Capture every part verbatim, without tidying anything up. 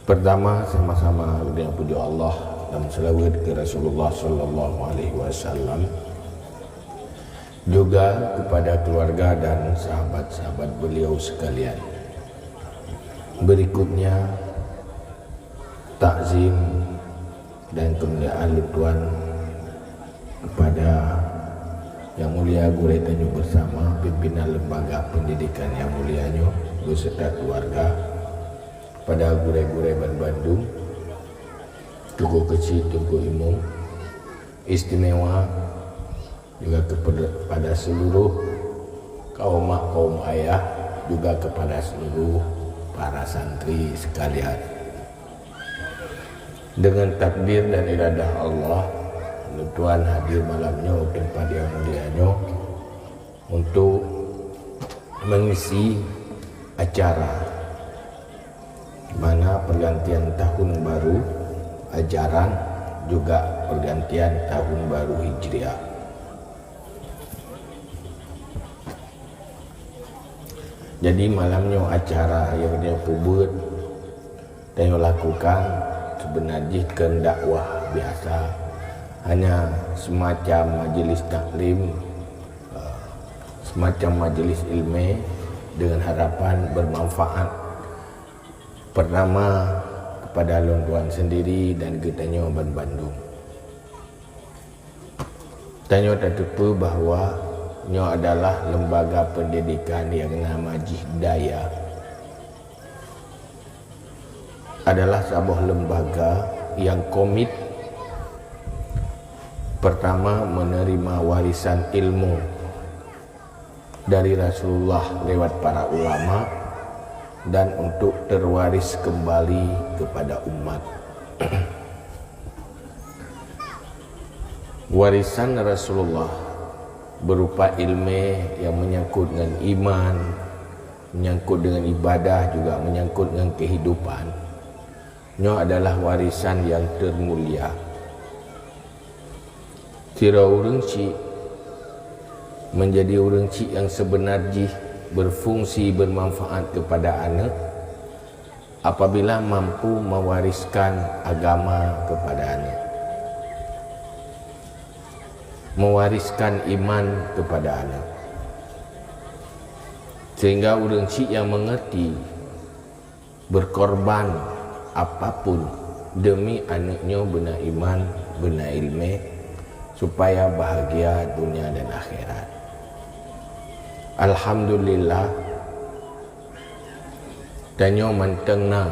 Pertama, sama-sama geutanyoe pujoe Allah dan selawat keu Rasulullah sallallahu alaihi wasallam, juga kepada keluarga dan sahabat-sahabat beliau sekalian. Berikutnya, takzim dan kemuliaan lôn tuan kepada Yang Mulia Gurèe tanyoe bersama, pimpinan Lembaga Pendidikan Yang Mulia nyoe beserta keluarga, kepada gurèe-gurèe banmandum, Teungku Keuchik, Teungku Imum, istimewa juga kepada, kepada seluruh kaum mak, kaum ayah, juga kepada seluruh para santri sekalian. Dengan takdir dan iradah Allah, lôn tuan hadir malam nyoe di tempat yang mulia nyoe untuk mengisi acara, mana pergantian tahun baru ajaran juga pergantian tahun baru Hijriah. Jadi, malam nyoe acara nyang tanyoe peubuet, tanyoe lakukan, sebenar jih keu dakwah biasa, hanya semacam majlis taklim, eh, semacam majlis ilmu dengan harapan bermanfaat. Pertama, kepada lôn tuan sendiri dan geutanyoe banmandum. Tanyoe tateupeue bahwa nyoe adalah lembaga pendidikan nyang nama jih Daya. Adalah saboh lembaga nyang komit, pertama, menerima warisan ilmu dari Rasulullah lewat para ulama dan untuk terwaris kembali kepada umat. Warisan Rasulullah berupa ilmu nyang menyangkut ngon iman, menyangkut dengan ibadah, juga menyangkut ngon kehidupan. Nyoe adalah warisan nyang termulia. Sidroe ureuëng chik menjadi ureuëng chik nyang sebenar jih berfungsi bermanfaat kepada aneuëk apabila mampu mewariskan agama kepada aneuëk, mewariskan iman kepada aneuëk, sehingga ureuëng chik nyang mengerti berkorban apapun demi aneuëk nyoe beuna iman, beuna ilmu, supaya bahagia dunia dan akhirat. Alhamdulillah, tanyoe mantong na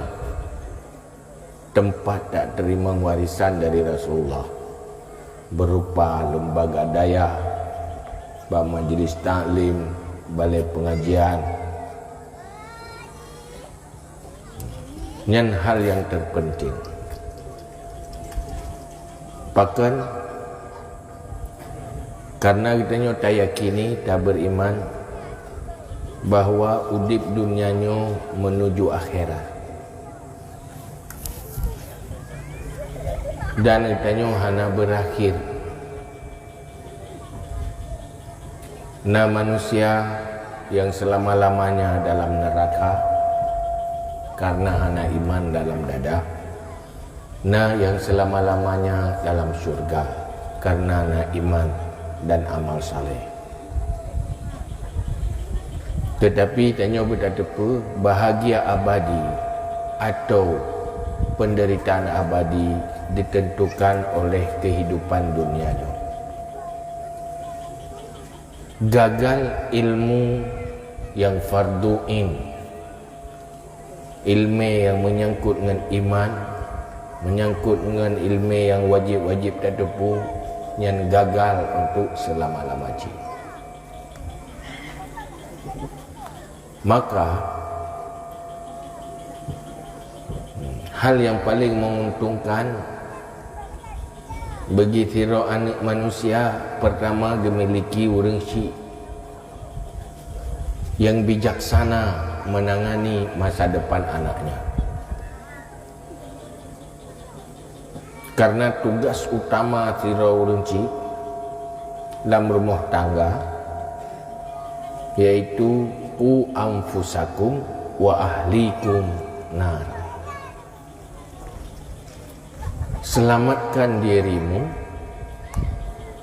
teumpat that teurimong warisan dari Rasulullah, berupa lembaga Daya, bak majlis taklim, balai pengajian. Nyan hal nyang terpenting. Pakon? Karena geutanyoe tayakini, taberiman bahwa udeb dunia nyoe menuju akhirat. Dan geutanyoe hana berakhir. Na manusia nyang selama-lamanya dalam neraka karena hana iman dalam dada. Na nyang selama-lamanya dalam syurga karena na iman dan amal saleh. Tetapi tanyoe beutateupeue bahagia abadi atau penderitaan abadi ditentukan oleh kehidupan dunia nyoe. Gagal ilmu nyang fardu ain, ilmu nyang menyangkut ngon iman, menyangkut ngon ilmu nyang wajéb-wajéb tateupeue, nyan gagal untuk seulama-lama jih. Maka, hal nyang paleng menguntungkan bagi sidroe aneuëk manusia, pertama geumiliki ureuëng chik nyang bijaksana menangani masa depan anaknya. Karena tugas utama sidroe ureuëng chik lam rumoh tangga, yaitu, "Qu anfusakum wa ahlikum nara." Selamatkan dirimu,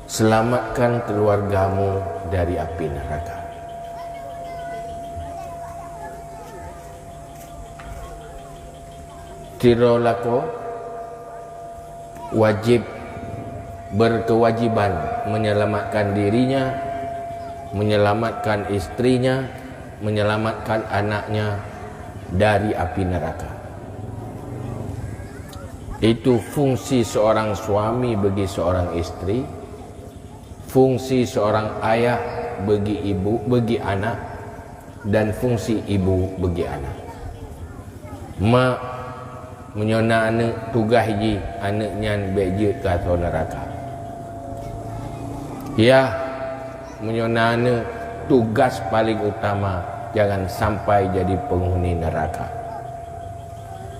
selamatkan keluargamu dari api neraka. Sidroe lakoe wajib, berkewajiban menyelamatkan dirinya, menyelamatkan istrinya, menyelamatkan anaknya dari api neraka. Itu fungsi seorang suami bagi seorang istri, fungsi seorang ayah bagi ibu, bagi anak, dan fungsi ibu bagi anak. Mak, meunyoe na aneuëk, tugaih jih aneuëk nyan bék jeuet keu asoe neuraka. Yah, meunyoe na aneuëk, tugas paling utama jangan sampai jadi penghuni neraka.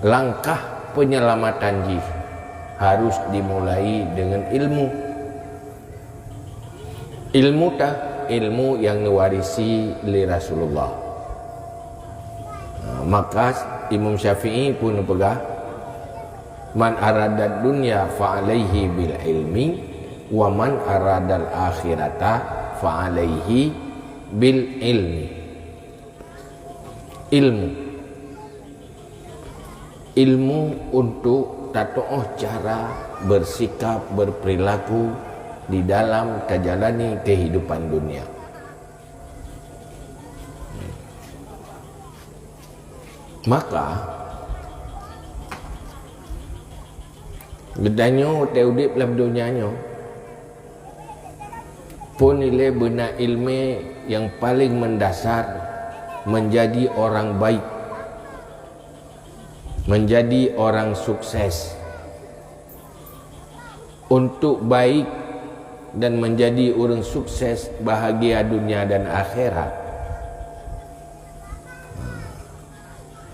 Langkah penyelamatan jih harus dimulai dengan ilmu. Ilmu ta, ilmu nyang neuwarisi lé Rasulullah. Nah, maka Imam Syafi'i pun neupeugah, "Man aradad dunya fa alaihi bil ilmi, wa man aradal akhirata fa alaihi bil ilmi." Ilmu. Ilmu untuk tatuoh cara bersikap, berperilaku di dalam tajalani kehidupan dunia. Maka, geutanyoe watée udeb lam donya nyoe, pun ilée beuna ilmu nyang paling mendasar menjadi orang baik, menjadi orang sukses. Untuk baik dan menjadi ureuëng sukses, bahagia dunia dan akhirat.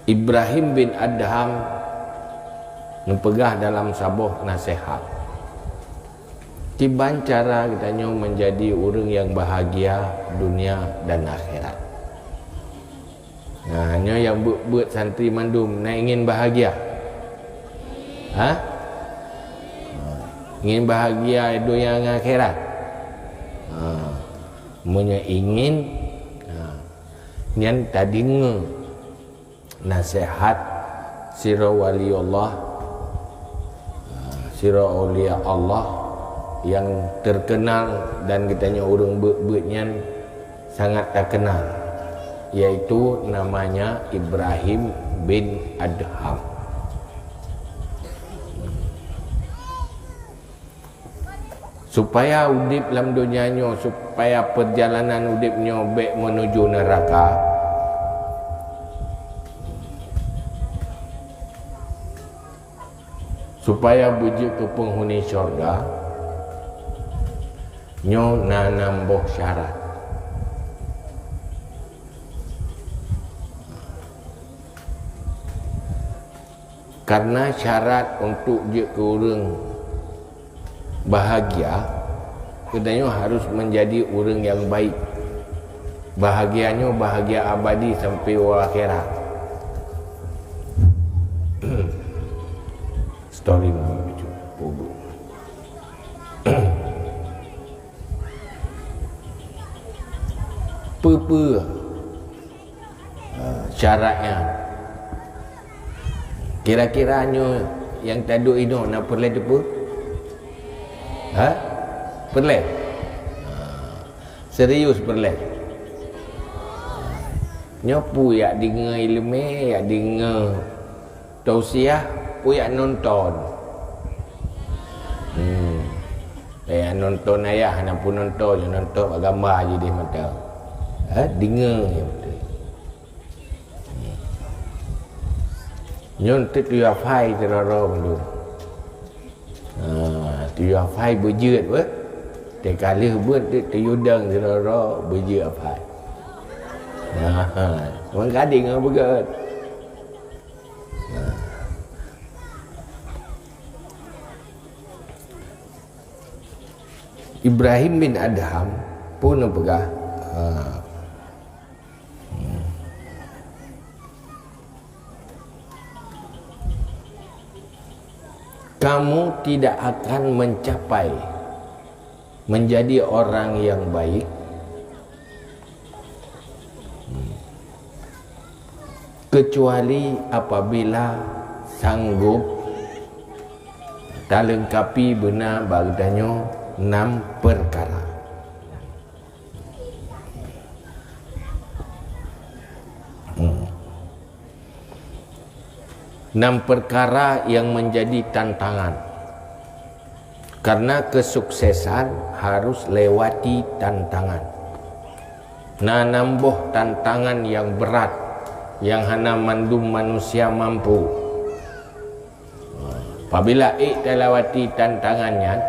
Ibrahim bin Adham neupeugah dalam saboh nasihat, kiban cara geutanyoe menjadi ureuëng nyang bahagia dunia dan akhirat. Nah, nyoe nyang beuet-beuet santri mandum na ingin bahagia. Ha? Ingin bahagia dunia ngon akhirat. Ha. Meunyoe ingin, ha, nyan tadeungoe nasihat sidroe wali Allah, sidroe aulia Allah nyang terkenal dan geutanyoe ureuëng beuet-beuet nyan sangat terkenal, yaitu namanya Ibrahim bin Adham. Supaya udeb lam donya nyoe, supaya perjalanan udeb nyoe bék menuju neraka, supaya beujeuet keu penghuni syurga, nyoe na nam boh syarat. Karena syarat untuk jeuet keu ureuëng bahagia, geutanyoe harus menjadi ureuëng nyang baik. Bahagia nyoe bahagia abadi sampai u akhirat. Story. Peue-peue Ha, syarat nyan. Kira-kira nyoe nyang taduek inoe na peureulée teupeu? Ha? Peureulée? Ha. Serius peureulée? Nyoe peue yak deungoe iéleumé, yak deungoe tausiah, peue yak nonton. Hmm. Eh, nonton ayah, na pun nonton, nonton bak gamba jih di mata. Ha, deungoe je beutôi. Nyoe teuk tuyah phai keudroe-droe mandum. Ha, tuyah phai beujeuet beuh. Teuka lheueh beuet teuk tuyuh dong keudroe-droe beujeuet phai. Ha, ha. Meugadeng ngon beugét. Ha. Ibrahim bin Adham pun neupeugah, ha. Kamu tidak akan mencapai menjadi orang yang baik kecuali apabila sanggup talengkapi beuna bak geutanyoe enam perkara. Hmm. Enam perkara yang menjadi tantangan. Karena kesuksesan harus lewati tantangan. Na enam boh tantangan yang berat, yang hana mandum manusia mampu. Apabila ék talewati tantangan nyan,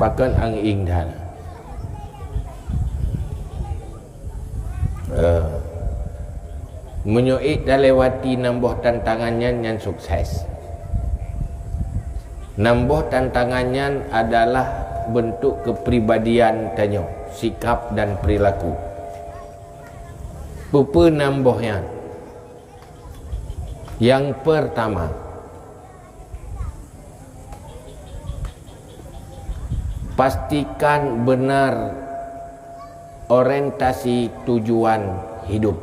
pakon angieng that. Eh, meunyoe ék talewati enam boh tantangan nyan, nyan sukses. Enam boh tantangan nyan adalah bentuk kepribadian tanyoe, sikap dan perilaku. Peue-peue enam boh nyan? Yang pertama, pastikan benar orientasi tujuan hidup.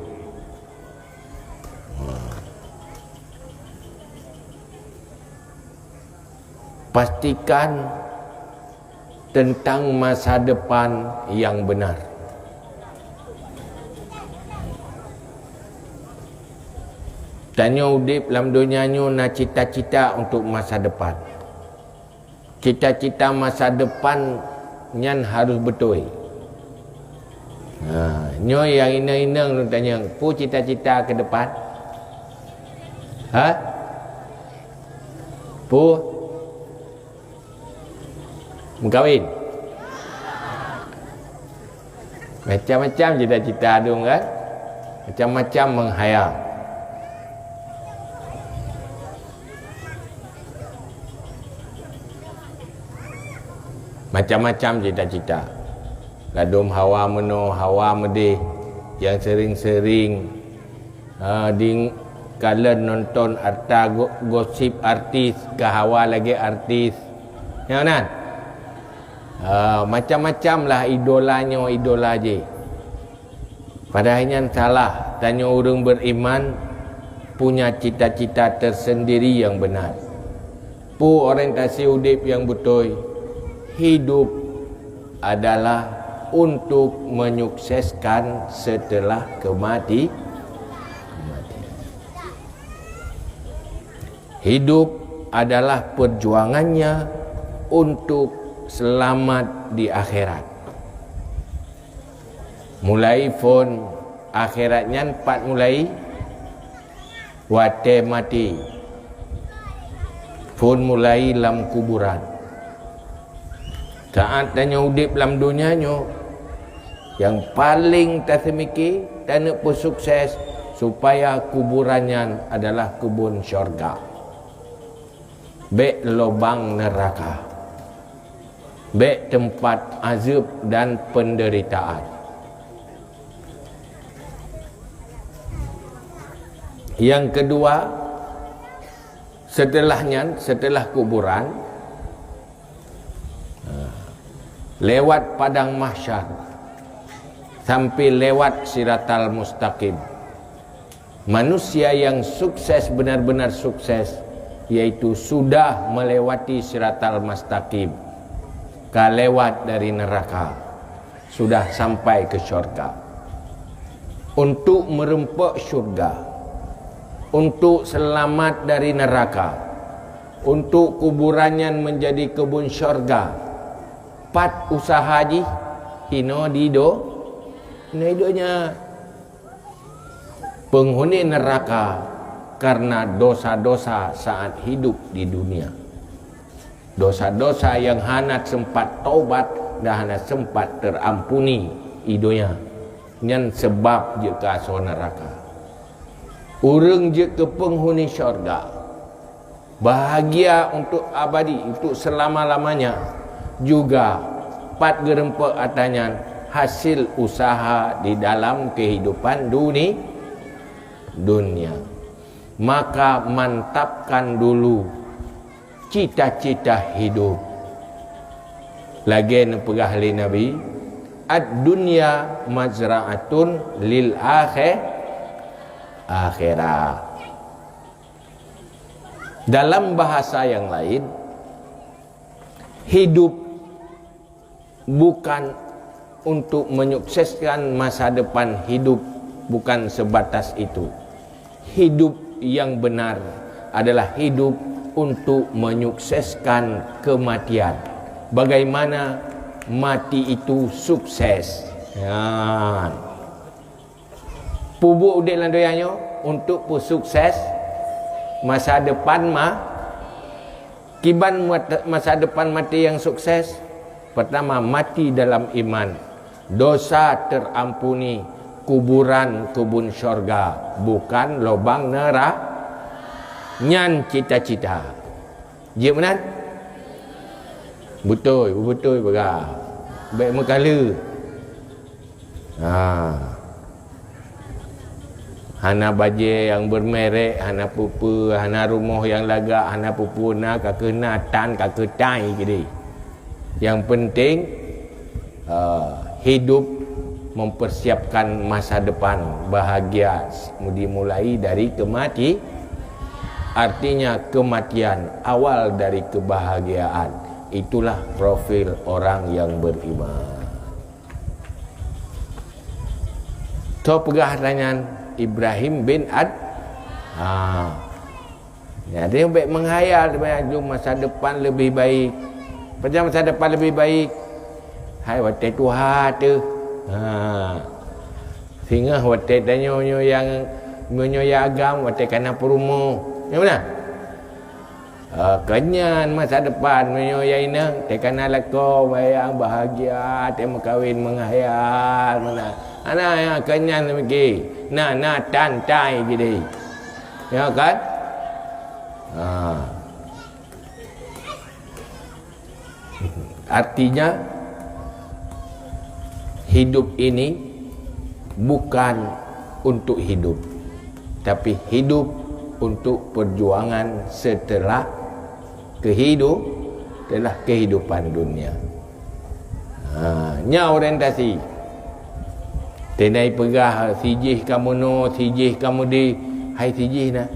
Pastikan tentang masa depan yang benar. Tanyoe udeb lam donya nyoe na cita-cita untuk masa depan. Cita-cita masa depan nyan harus beutôi. Ha, nyoe nyang inong-inong lôn tanyong, peue cita-cita keu depan? Ha? Peue? Meukawen? Macam-macam cita-cita dong kan? Macam-macam menghayal. Macam-macam cita-cita. Ladom hawa meunoe, hawa meudeh, nyang sering-sering, ha, ding-, kalon nonton arta go-, gosip artis, ka hawa lagée artis. Nyan nan. Ha, macam-macam lah idola nyoe, idola jih. Padahai nyan salah, tanyoe ureuëng beriman punya cita-cita tersendiri yang benar. Peue orientasi udeb nyang beutôi? Hidup adalah untuk menyukseskan setelah kemati-, kematian. Hidup adalah perjuangannya untuk selamat di akhirat. Mulai phon akhirat nyan pat mulai? Watée maté. Phon mulai lam kuburan. Saát tanyoe udeb lam donya nyoe, nyang paleng taseumike, taneuk peusukses supaya kuburan nyan adalah keubon syurga. Bék lobang neuraka. Bék teumpat azeueb dan peundeuritaan. Nyang keudua, seuteulah nyan, seuteulah kuburan, lewat padang mahsyar, sampai lewat siratal mustaqim. Manusia yang sukses, benar-benar sukses, yaitu sudah melewati siratal mustaqim, ka lewat dari neraka, sudah sampai ke syurga. Untuk meureumpok syurga, untuk selamat dari neraka, untuk kuburan nyan menjadi kebun syurga, pat usaha jih? Hino di do-, hino di donya. Penghuni neraka karena dosa-dosa saat hidup di dunia. Dosa-dosa yang hana sempat taubat dan hana sempat terampuni di donya. Nyan sebab jeuet keu asoe neraka. Ureuëng jeuet keu penghuni syurga. Bahagia untuk abadi, untuk selama-lamanya. Juga pat geureumpok atra nyan hasil usaha di dalam kehidupan duni-, dunia. Maka mantapkan dulu cita-cita hidup. Lagée neupeugah lé Nabi, "Ad-dunya mazra'atun lil akhir-, akhirah." Dalam bahasa yang lain, hidup bukan untuk menyukseskan masa depan, hidup bukan sebatas itu. Hidup yang benar adalah hidup untuk menyukseskan kematian. Bagaimana mati itu sukses? Ya. Peubuet udeb lam donya nyoe untuk peusukses masa depan ma-, kiban mat-, masa depan maté nyang sukses? Pertama, mati dalam iman. Dosa terampuni, kuburan kebun syurga, bukan lubang nera-, nyan cita-cita. Jeuet meunan? Beutôi, beutôi peugah. Bék meukaleue. Ha. Hana bajée nyang bermerek, hana peue-peue, hana rumoh nyang lagak, hana peue-peue, na ka keuh na, tan ka keuh tai keudeh. Nyang penting, eh, hidup mempersiapkan masa depan bahagia dimulai dari kemati-, artinya kematian awal dari kebahagiaan. Itulah profil orang yang beriman. Tho peugah tanyan Ibrahim bin Ad-, ha. Jadi bék menghayal banyak jom masa depan lebih baik. Pajan masa depan lebih baik? Hai watée tuha teuh. Ha. Singoh watée tanyoe nyoe nyang, meunyoe nyang agam watée kana peurumoh. Nyang mana? Ah, keunyan masa depan meunyoe nyang inong, teuh kana lakoe, bayang bahagia, teuh meukawen menghayal, mana? Hana nyang keunyan miki. Na, na tan tai jideh. Ya kan? Ha. Artinya, hidup ini bukan untuk hidup, tapi hidup untuk perjuangan setelah kehidup-, setelah kehidupan dunia. Ha, nyan orientasi. Teuh na ipeugah sijih ka meunoe, sijih ka meudeh, hai sijih na.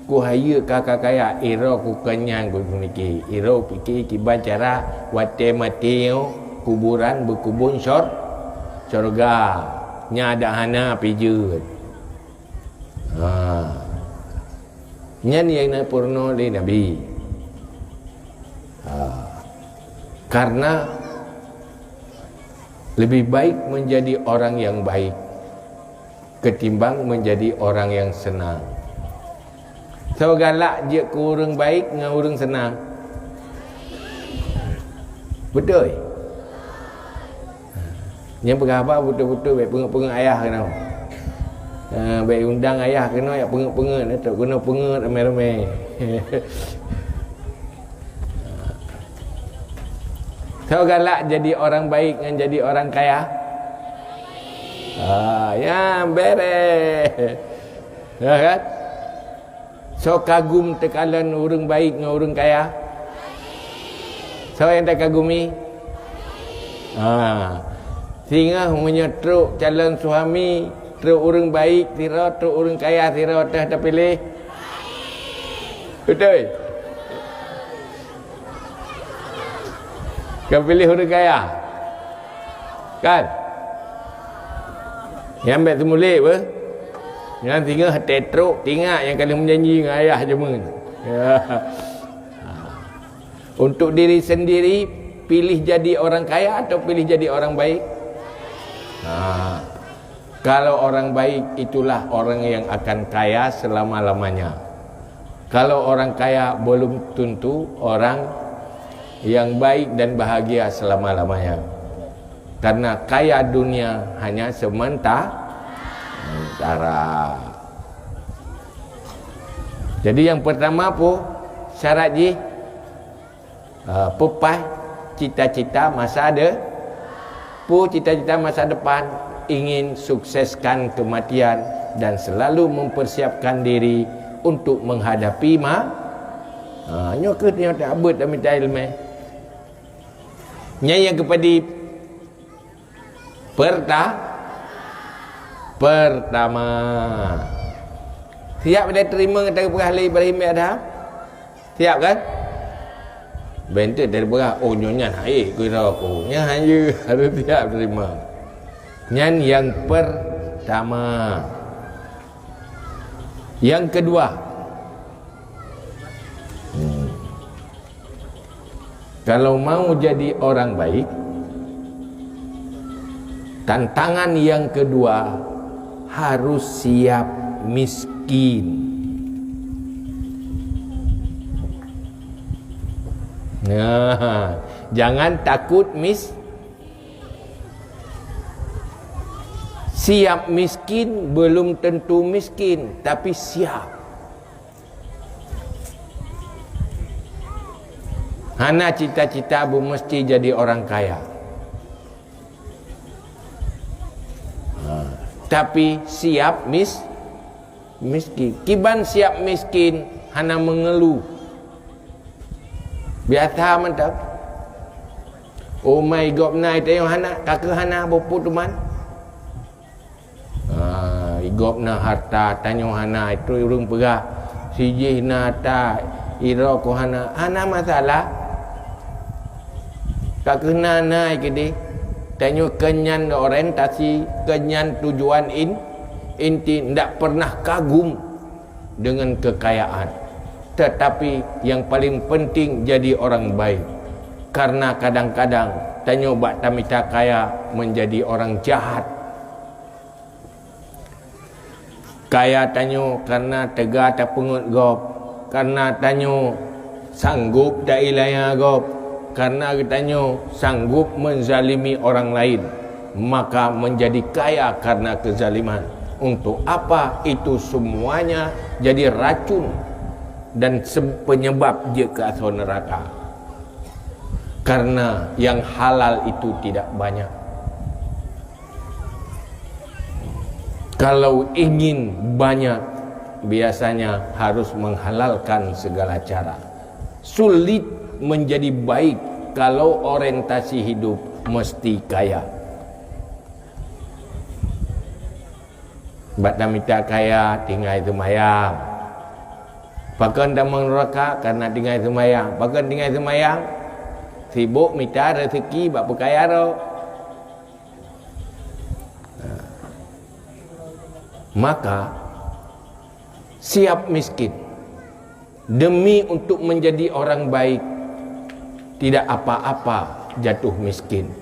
Ku hayeu ka ka kaya, iroe ku keunyan ku pike. Iroe pike kiban cara watée maté nyoe kuburan beukubon syur-, syurga. Nyan dak hana pih jeuet. Ha. Nyan nyang na peurunoe lé Nabi. Ha. Karena lebih baik menjadi orang yang baik ketimbang menjadi orang yang senang. Soe galak jeuet keu ureuëng baik ngon ureuëng senang? Beutôi? Nyang peugah haba beutôi-beutôi, bék peungeuet-peungeuet ayah keunoe. Ha, bék undang ayah keunoe, jak peungeuet-peungeuet, neutôk keunoe peungeuet ramé-ramé. Soe galak jadi orang baik ngon jadi orang kaya? Ah, ya, bereh. Ya kan? Soe kagum teukalon ureuëng baik ngon ureuëng kaya? Soe nyang takagumi? Ha. Singoh meunyoe trok calon suami, trok ureuëng baik sidroe, trok ureuëng kaya sidroe teuh tapiléh? Beutôi? Ka piléh ureuëng kaya? Kan? Nyan bék teumulék beuh. Nyan singoh teutrok tingat nyang ka lheueh meujanji ngon ayah jameun. Ya. Untuk diri sendiri, pilih jadi orang kaya atau pilih jadi orang baik? Ha. Kalau orang baik, itulah orang yang akan kaya selama-lamanya. Kalau orang kaya, belum tentu orang yang baik dan bahagia selama-lamanya. Karena kaya dunia hanya sementa-, sementara. Jadi, yang pertama, peue syarat jih? Ah, peue paih cita-cita masa de-, peue cita-cita masa depan? Ingin sukseskan kematian, dan selalu mempersiapkan diri untuk menghadapi ma-, ha, nyoe kheueh nyang tabeuet dan mita ileumèe. Nyan nyang keupadi perta-, pertama. Siap dah terima kata peugah lé Ibrahim bin Adham? Siap kan? Bentuk dari peugah, oh nyoe nyan hai kira aku. Nyan hanya harus siap terima. Nyan yang pertama. Yang kedua, hmm, kalau mau jadi orang baik, tantangan yang kedua harus siap miskin. Nah, jangan takut mis-, siap miskin belum tentu miskin, tapi siap. Hana cita-cita beumeusti jadi orang kaya. Ha, tapi siap mis-, miskin. Kiban siap miskin hana meungeuluh. Biasa mantap. Umai gobnyan tanyoe hana, ka keuh hana boh peue teuma. Ah, i gob na harta, tanyoe hana, itu ureueng peugah, sijih na harta, iroe ku hana, hana masalah. Ka keuh na, na keudeh. Tanyoe keu nyan orientasi, keu nyan tujuan in-, inti, ndak pernah kagum dengan kekayaan. Tetapi yang paling penting jadi orang baik. Karena kadang-kadang tanyoe bak tamita kaya menjadi orang jahat. Kaya tanyoe karena teuga tapeungeut gob, karena tanyoe sanggob tailaya gob, karena geutanyoe sanggob menzalimi orang lain, maka menjadi kaya karena kezaliman. Untuk apa itu semuanya jadi racun dan se-, penyebab jeuet keu asoe neuraka? Karena yang halal itu tidak banyak. Kalau ingin banyak, biasanya harus menghalalkan segala cara. Sulit menjadi baik kalau orientasi hidup mesti kaya. Bak tamita kaya tinggai seumayang. Pakon tamong neuraka karena tinggai seumayang. Pakon tinggai seumayang? Sibok mita rezeki bak peukaya droe. Maka, siap miskin. Demi untuk menjadi orang baik, tidak apa-apa jatuh miskin.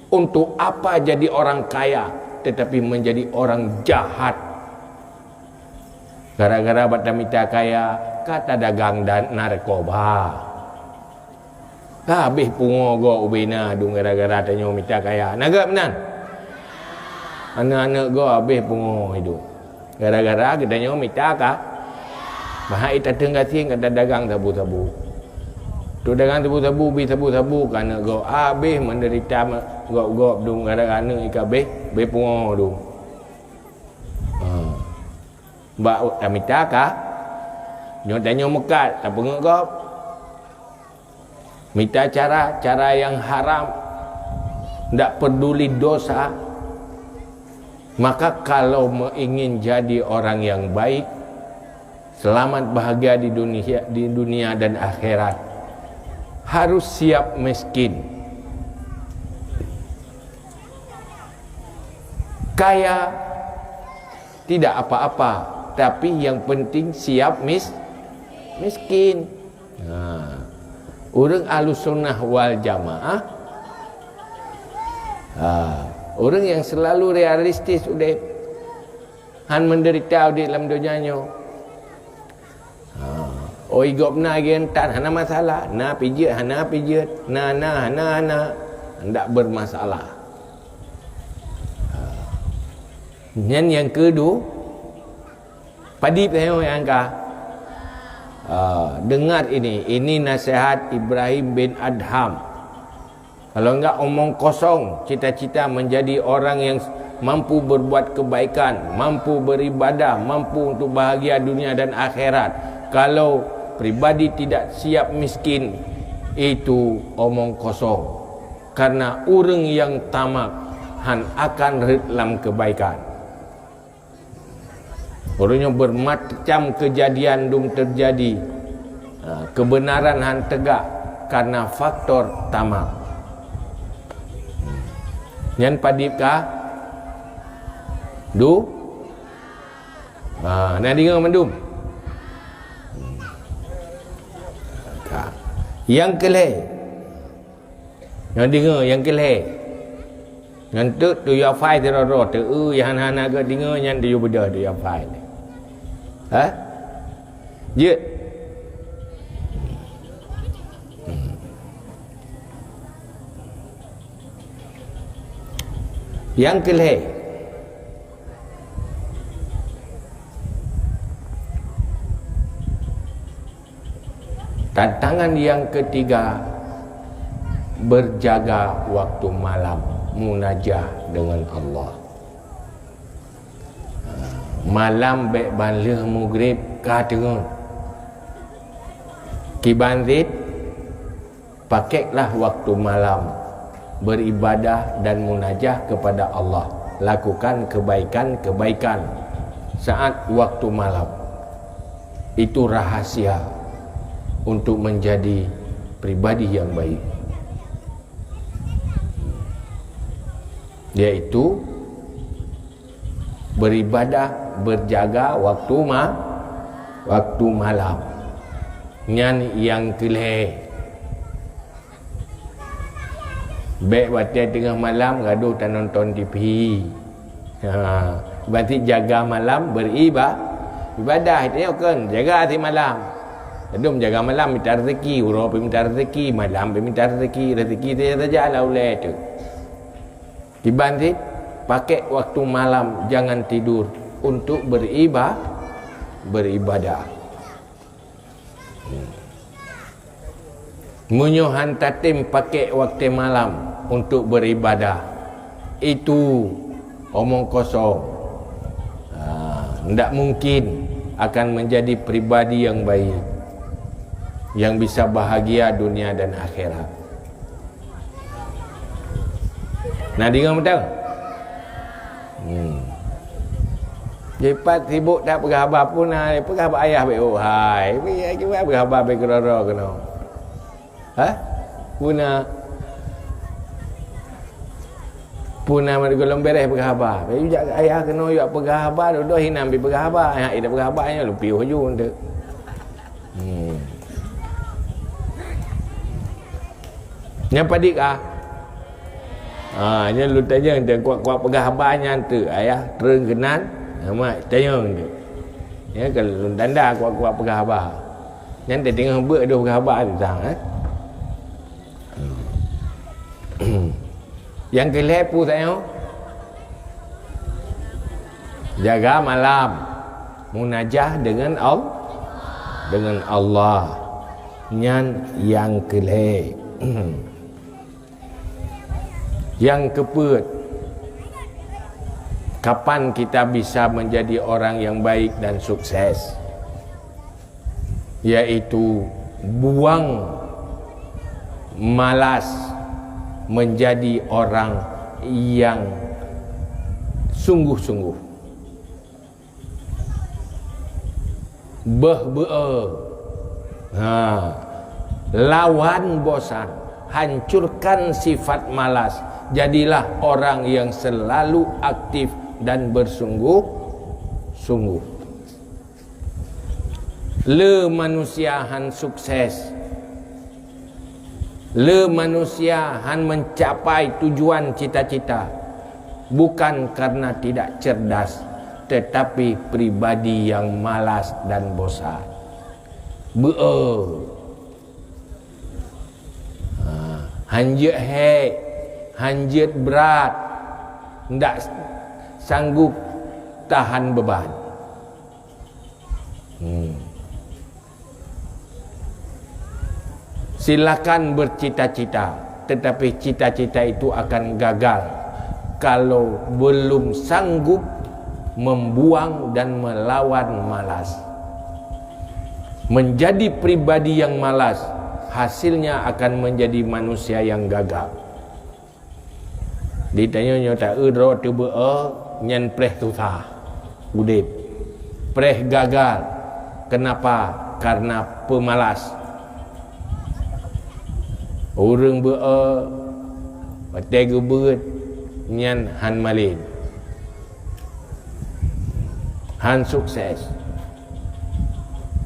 Untuk apa jadi orang kaya, tetapi menjadi orang jahat? Gara-gara bak tamita kaya, ka tadagang dan narkoba. Ka habéh pungo gob ubé na dum gara-gara tanyoe mita kaya. Na geuh meunan? Aneuk-aneuk gob habéh pungo hidup. Gara-gara geutanyoe mita ka. Bahai tateung gasien ka tadagang sabu-sabu. Tu dagang sabu-sabu, bi sabu-sabu ka aneuk gob. Habéh menderita me-, gob-gob dum gara-gara aneuk ka habéh, habéh pungo dum. Ha. Bak tamita ka. Nyoe tanyoe meukat, tapeungeut gob. Mita cara, cara yang haram, ndak peduli dosa. Maka kalau me-, ingin jadi orang yang baik, selamat bahagia di dunia, di dunia dan akhirat, harus siap miskin. Kaya tidak apa-apa, tapi yang penting siap mis-, miskin. Ha. Ureueng Ahlussunnah wal Jamaah, ha, ureueng yang selalu realistis udeb, han menderita udeb lam donya nyoe. Ha. Oi, gob na geuh tan hana masalah, na pijeuet hana pijeuet, na, na, hana, hana, ndak bermasalah. Ha. Nyan nyang keudu-, padib nyoe nyang ka. Ha, dengar ini, ini nasihat Ibrahim bin Adham. Kalau enggak omong kosong, cita-cita menjadi orang yang mampu berbuat kebaikan, mampu beribadah, mampu untuk bahagia dunia dan akhirat. Kalau pribadi tidak siap miskin, itu omong kosong. Karena ureuëng nyang tamak hán akan rhët lam kebaikan. Uroe nyoe bermacam kejadian dum terjadi. Ha, kebenaran hán tegak karena faktor tamak. Nyan padib ka? Du? Ha, na deungoe mandum? Ka. Nyang keu lhèe. Nyoe deungoe nyang keu lhèe. Nyan teuk tuyoe hafai sidroe-droe, teu nyang hana-hana geudeungoe nyan tuyoe beudôh tuyoe hafai. Ha? Jeuet. Nyang keu lhèe. Tantangan yang ketiga, berjaga waktu malam, munajah dengan Allah. Malam bèk ban lheueh mugrib ka teungeut. Kiban cit, pakeklah waktu malam beribadah dan munajah kepada Allah. Lakukan kebaikan-kebaikan saat waktu malam. Itu rahasia untuk menjadi pribadi yang baik, yaitu beribadah, berjaga waktu ma-, waktu malam. Nyan nyang keu lhèe. Bèk watèe teungoh malam gadoh tanonton T V. Ha, berarti jaga malam beriba-, ibadah. Itu nyoe kon jaga simalam. Ladôm jaga malam mita rezeki, uroe pih mita rezeki, malam pih mita rezeki, rezeki saja-saja lah ulèe teuh. Kiban cit, pakek waktu malam jangan tidur untuk beriba-, beribadah. Meunyoe hán tatem pakek watèe malam untuk beribadah, itu omong kosong. Ha, ndak mungkin akan menjadi pribadi yang baik, yang bisa bahagia dunia dan akhirat. Na deungoe mantong? Hmm. Jipat sibuk that peugah haba puna, peugah haba ayah bèk oh hai. Bèk, bèk peugah haba bèk keudroe-droe keunoe. Ha? Puna. Puna mat gohlom bèrèh peugah haba. Bèk jak ayah keunoe jak peugah haba, dudoe hinan pi peugah haba. Ayah ida peugah haba nyoe lumpih aju enteuk. Hmm. Nyan padit ah. Ha, nyan lôn tanyong teuh kuat-kuat peugah haba nyan teuh, ayah treun keunan. Amat tanyong teuh. Nyan ka lôn tanda kuat-kuat peugah haba. Nyan teuh teungoh beuet deuh peugah haba teuh sang, eh. Nyang keu lhèe peue tanyoe? Jaga malam. Munajah dengan Al-, dengan Allah. Nyan nyang keu lhèe. Nyang keupeuet, kapan kita bisa menjadi orang yang baik dan sukses? Yaitu buang malas menjadi orang yang sungguh-sungguh. Beuh beu-e. Ha. Lawan bosan, hancurkan sifat malas. Jadilah orang yang selalu aktif dan bersungguh-sungguh. Le manusia han sukses, le manusia han mencapai tujuan cita-cita, bukan karena tidak cerdas, tetapi pribadi yang malas dan bosan. Beu-e. Ha, han jeuet hék, han jeuet brat, ndak sanggup tahan beban. Hmm. Silakan bercita-cita, tetapi cita-cita itu akan gagal kalau belum sanggup membuang dan melawan malas. Menjadi pribadi yang malas, hasilnya akan menjadi manusia yang gagal. Di tanyoe nyoe taeu droe teubeu nyan preh susah udeb. Preh gagal. Kenapa? Karena pemalas. Ureuëng beu-e watée geubeuet nyan han malem, han sukses.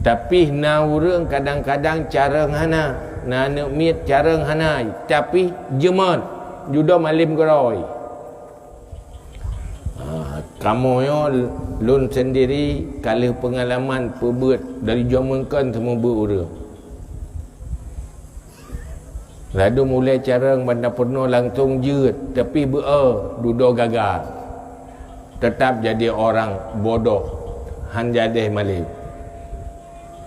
Tapi na ureuëng kadang-kadang careueng hana, na aneuëk miet careueng hana, tapi jeumat, dudoe malem keudroe. Ha, kamoe nyoe lôn sendiri ka lheueh peungalaman peubeuet dari jameun kon seumeubeuet ureuëng. Ladôm ulée careueng banda peurunoe langsong jeuet, tapi beu-e dudoe gagal. Teutap jadi orang bodoh, han jadeh malem.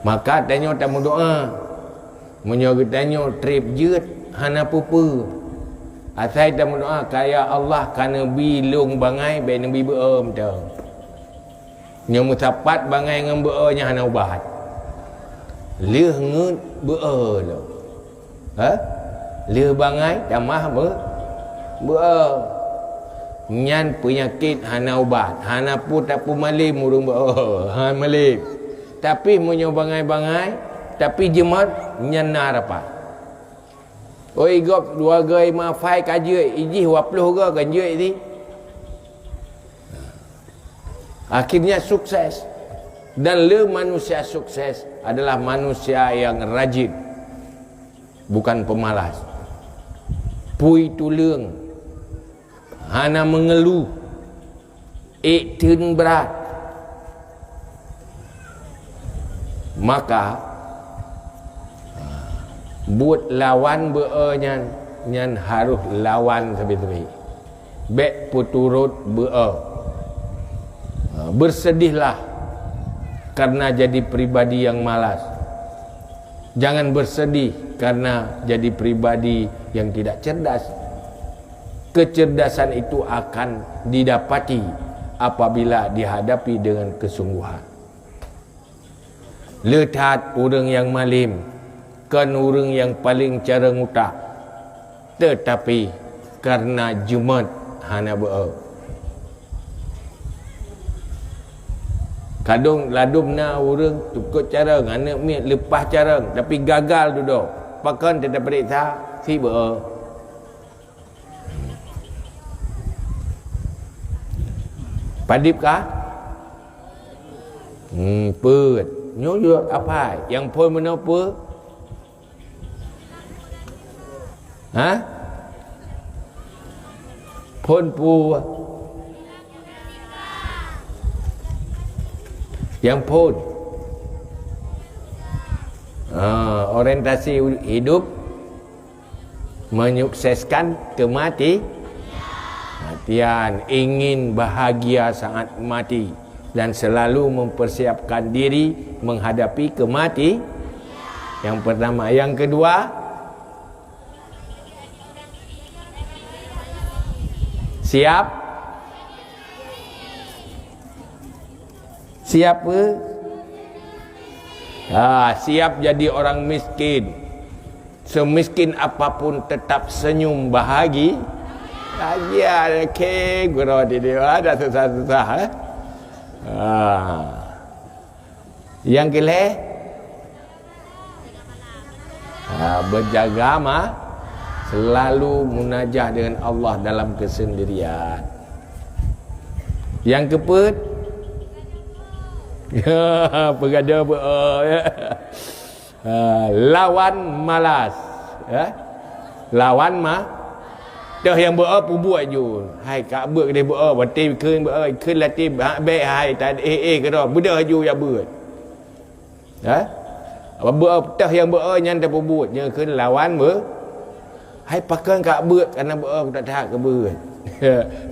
Maka tanyoe tameudoá. Meunyoe geutanyoe treb jeuet hana peue-peue, asai tameudoá, "Ka ya Allah, ka neubi lôn bangai, bék neubi beu-e mantong." Nyoe meusapat bangai ngon beu-e nyan hana ubat. Lheueh ngeut beu-e lom. Ha? Lheueh bangai tamah beu-, beu-e. Nyan peunyakét hana ubat. Hana peue tapeumalem ureuëng beu-e. Ha, malem. Tapi meunyoe bangai-bangai, tapi jeumat, nyan na harapan. Oi, gob dua goe ma fai ka jeuet, ijih dua ploh goe kan jeuet di. Akhirnya sukses. Dan le manusia sukses adalah manusia yang rajin, bukan pemalas. Pui tuleueng, hana mengeluh, ék theun brat. Maka, buet lawan beu-e nyan, nyan harôh lawan sabe-sabe. Bék peuturot beu-e. Bersedihlah karena jadi pribadi yang malas. Jangan bersedih karena jadi pribadi yang tidak cerdas. Kecerdasan itu akan didapati apabila dihadapi dengan kesungguhan. Le that ureuëng nyang malem kon ureuëng nyang paleng careueng utak, teutapi kareuna jeumat hana beu-e. Kadang ladôm na ureuëng tukot careueng, aneuëk miet leupah careueng, tapi gagal dudoe. Pakon teupeuriksa, si beu-e. Padub kah? Hmm, peuet. Nyoe jeuet apai. Nyang phôn meunoe peue? Ha? Phôn peue? Nyang phôn. Ah, orientasi hidup. Menyukseskan kemati-, matian, ingin bahagia saat mati, dan selalu mempersiapkan diri menghadapi kemati-, yang pertama. Yang kedua, siap. Siap ke? Ha, siap jadi orang miskin. Semiskin apapun tetap senyum bahagi-, bahagia. Oke, guru di dia ada susah-susah, eh? Ha. Yang keleh? Ha, berjaga ma-, selalu munajah dengan Allah dalam kesendirian. Yang keempat, peugah dia, ha, lawan malas. Ya? Lawan ma-, toh nyang beu-e peubuet ju. Hai, ka beuet keudeh beu-e, watèe kheun beu-e, kheun latèe, ha, bèk hai, tad-, eh, eh, keudroe, beudôh ju ya beuet. Ha? Beu-e, toh nyang beu-e nyan tapeubuet, nyan kheun lawan beu-, hai pakon ka beuet, kareuna beu-e that-that ka beuet.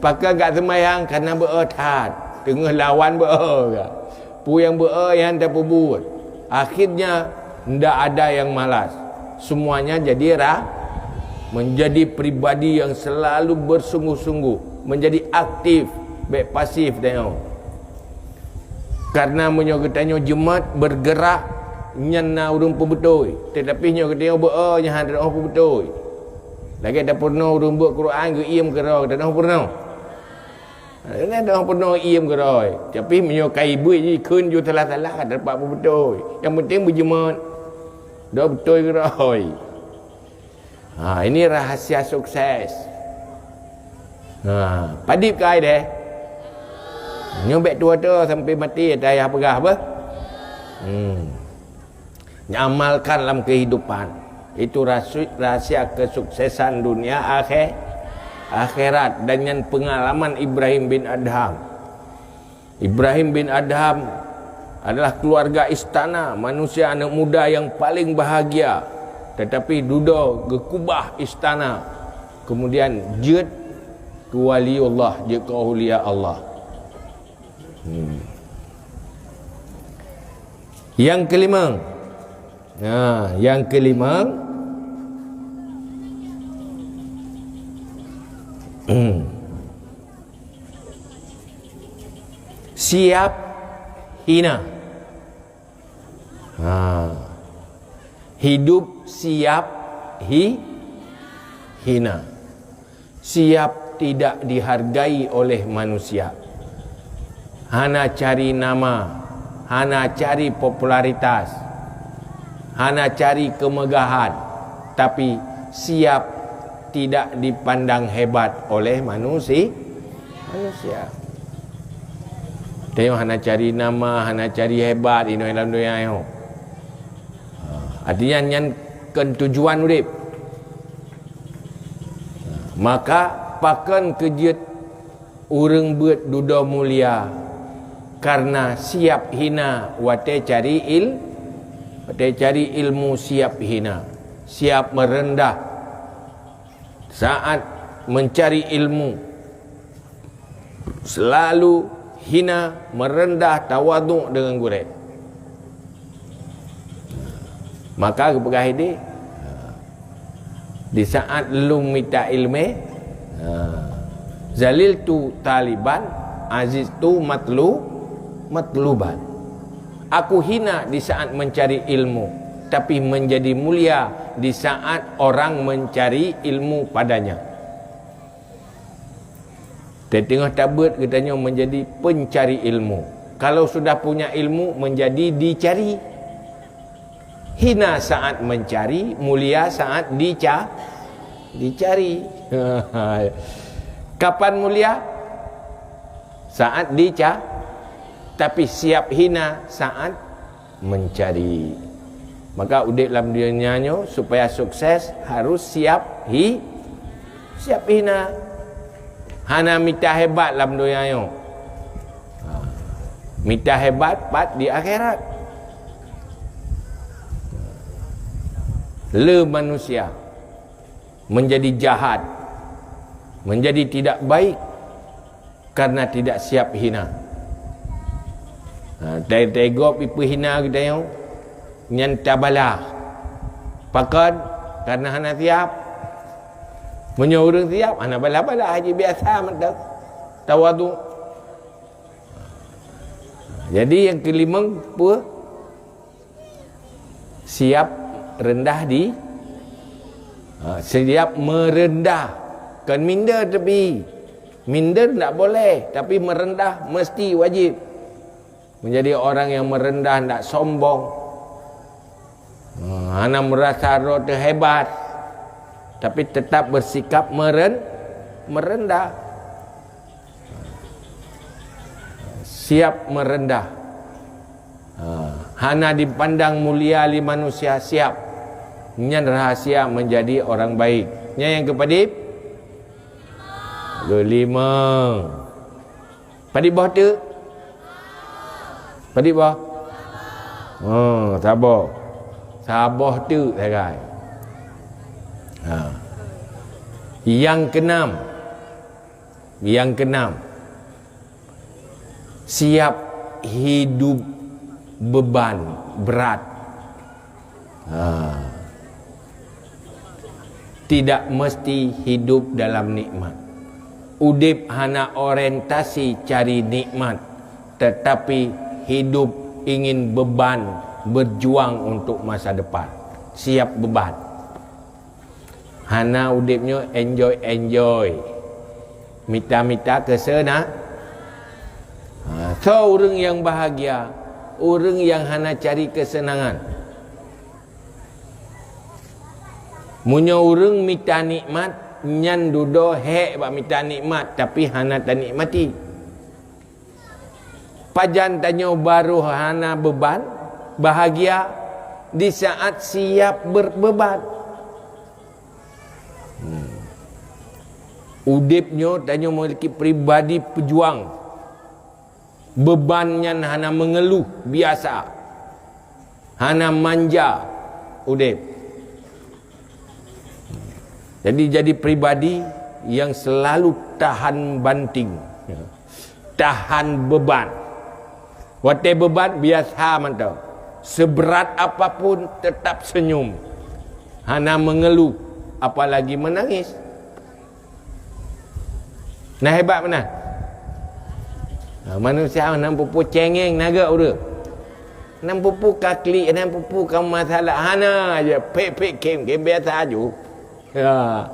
Pakon ka seumayang, kareuna beu-e that. Teungoh lawan beu-e ka. Peue nyang beu-e nyan tapeubuet. Akhirnya, ndak ada yang malas. Semuanya jadi ra-, menjadi pribadi yang selalu bersungguh-sungguh. Menjadi aktif, bèk pasif tanyoe. Karena meunyoe geutanyoe jeumat, bergerak, nyan na ureuëng peubeutôi. Tetapi nyoe geutanyoe beu-e, nyan hana teupeue peubeutôi. Lagèe tapeurunoe ureuëng beuet Quran geuiem keudroe, teupeue peurunoe. Hana teupeue peurunoe iem keudroe. Tapi meunyoe ka ibuet jih kheun ju salah-salah, ka teupeue peubeutôi. Nyang penting beujeumat. Dok beutôi keudroe. Ha, ini rahasia sukses. Ha, padib keu ai deh. Nyoe bèk tuwo-tuwo sampai maté, ata yah peugah beuh. Hmm. Amalkan lam kehidupan. Itu rasu-, rahasia kesuksesan dunia akhé-, akhirat. Dan nyan pengalaman Ibrahim bin Adham. Ibrahim bin Adham adalah keluarga istana, manusia anak muda yang paling bahagia. Tetapi dudoe geukubah istana, kemudian jeuet keu waliullah, jeuet keu aulia Allah. Hmm. Yang kelima. Nah, yang kelima. Hmm. Siap hina. Ha. Hidup siap hi-, hina. Siap tidak dihargai oleh manusia. Hana cari nama, hana cari popularitas, hana cari kemegahan, tapi siap tidak dipandang hebat oleh manusi-, manusia. Tanyoe hana cari nama, hana cari hebat inoe lam donya nyoe. Ha, artinya nyan kon tujuan udép. Maka pakon keu jeuet ureuëng beuet dudoe mulia, karena siap hina watèe cari il-, watèe cari ilmu siap hina, siap merendah saat mencari ilmu, selalu hina, merendah, tawaduk dengan gurèe. Maka geupeugah idéh, di saat lôn mita iéleumé, ha, zaliltu thaliban, aziztu matlu-, matluban. Aku hina di saat mencari ilmu, tapi menjadi mulia di saat orang mencari ilmu padanya. Teungoh tabeuet geutanyoe menjadi pencari ilmu. Kalau sudah punya ilmu, menjadi dicari. Hina saat mencari, mulia saat dica-, dicari. Kapan mulia? Saat dica-, tapi siap hina saat mencari. Maka udép lam dunia nyoe supaya sukses harus siap hi-, siap hina. Hana mita hebat lam dunia nyoe. Ha. Mita hebat pat di akhirat. Le manusia menjadi jahat, menjadi tidak baik, karena tidak siap hina. Ha, tai-, taigop ipeuhina geutanyoe, nyan tabalah. Pakon? Karena hana siap. Meunyoe ureuëng siap, hana balah-balah, haji biasa mantong. Tawaduk. Jadi yang kelima, peue? Siap rendah di, ha, siap merendah. Kon minder tapi. Minder ndak boleh, tapi merendah mesti wajib. Menjadi orang yang merendah, ndak sombong. Ha, hana merasa droe teuhebat, tapi tetap bersikap meren-, merendah. Siap merendah. Ha, hana dipandang mulia lé manusia, siap. Nyan rahasia menjadi orang baik. Nyan nyang keupadib? Keulima. Padib boh teuk? Padib boh? Oh, saboh. Saboh teuk sagai. Ha. Yang keenam. Yang keenam, siap hidup beban berat. Ha. Tidak mesti hidup dalam nikmat. Udeb hana orientasi cari nikmat, tetapi hidup ingin beban, berjuang untuk masa depan. Siap beban. Hana udeb nyoe enjoy-enjoy. Mita-mita keusena-, ha, soe ureuëng nyang bahagia? Ureuëng nyang hana cari keuseunangan. Meunyoe ureuëng mita nikmat, nyan dudoe hék bak mita nikmat, tapi hana tanikmati. Pajan tanyoe barô hana beban, bahagia, di saat siap berbeban. Hmm. Udeb nyoe tanyoe memiliki pribadi pejuang. Beban nyan hana mengeluh, biasa. Hana manja udeb. Jadi, jadi pribadi yang selalu tahan banting, tahan beban. Watée beban, biasa mantong. Seberat apapun, tetap senyum. Hana mengeluh, apalagi menangis. Nah, hebat meunan. Ha, manusia nyang peupu cengeng na geuh ureuëng. Nyang peupu ka klik, nyang peupu ka masalah. Hana je, pek-pek kem, kem biasa aju. Ya.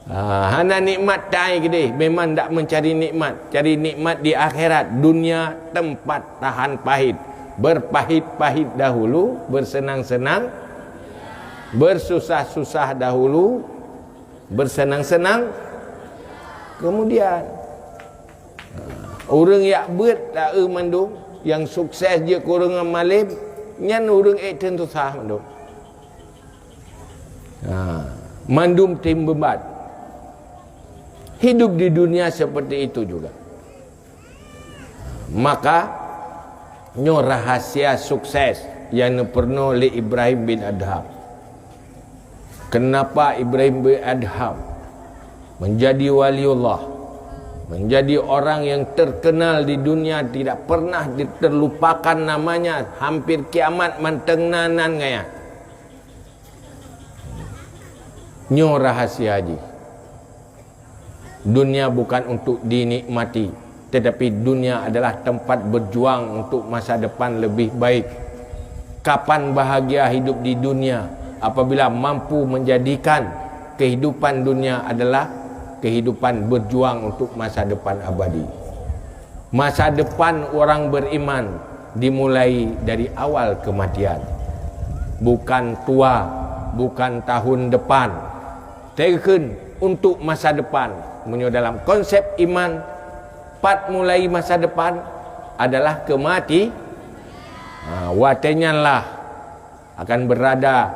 Ha, hana nikmat tai keudeh. Memang ndak mencari nikmat. Cari nikmat di akhirat. Dunia tempat tahan pahit. Berpahit-pahit dahulu, bersenang-senang, bersusah-susah dahulu, bersenang-senang kemudian. Ureuëng jak beuet taeu mandum, nyang sukses jeuet keu ureuëng nyang malem, nyan ureuëng ék teun susah mandum. Ha, mandum tem beban. Hidup di dunia seperti itu juga. Maka, nyoe rahasia sukses nyang neupeurunoe lé Ibrahim bin Adham. Kenapa Ibrahim bin Adham menjadi waliullah, menjadi orang yang terkenal di dunia, tidak pernah di-, terlupakan namanya, hampir kiamat mantong na nan gaya. Nyoe rahasia jih. Dunia bukan untuk dinikmati, tetapi dunia adalah tempat berjuang untuk masa depan lebih baik. Kapan bahagia hidup di dunia? Apabila mampu menjadikan kehidupan dunia adalah kehidupan berjuang untuk masa depan abadi. Masa depan orang beriman dimulai dari awal kematian. Bukan tua, bukan tahun depan. Teukheun untuk masa depan. Meunyoe dalam konsep iman, pat mulai masa depan adalah keumati-, ha, watée nyan lah akan berada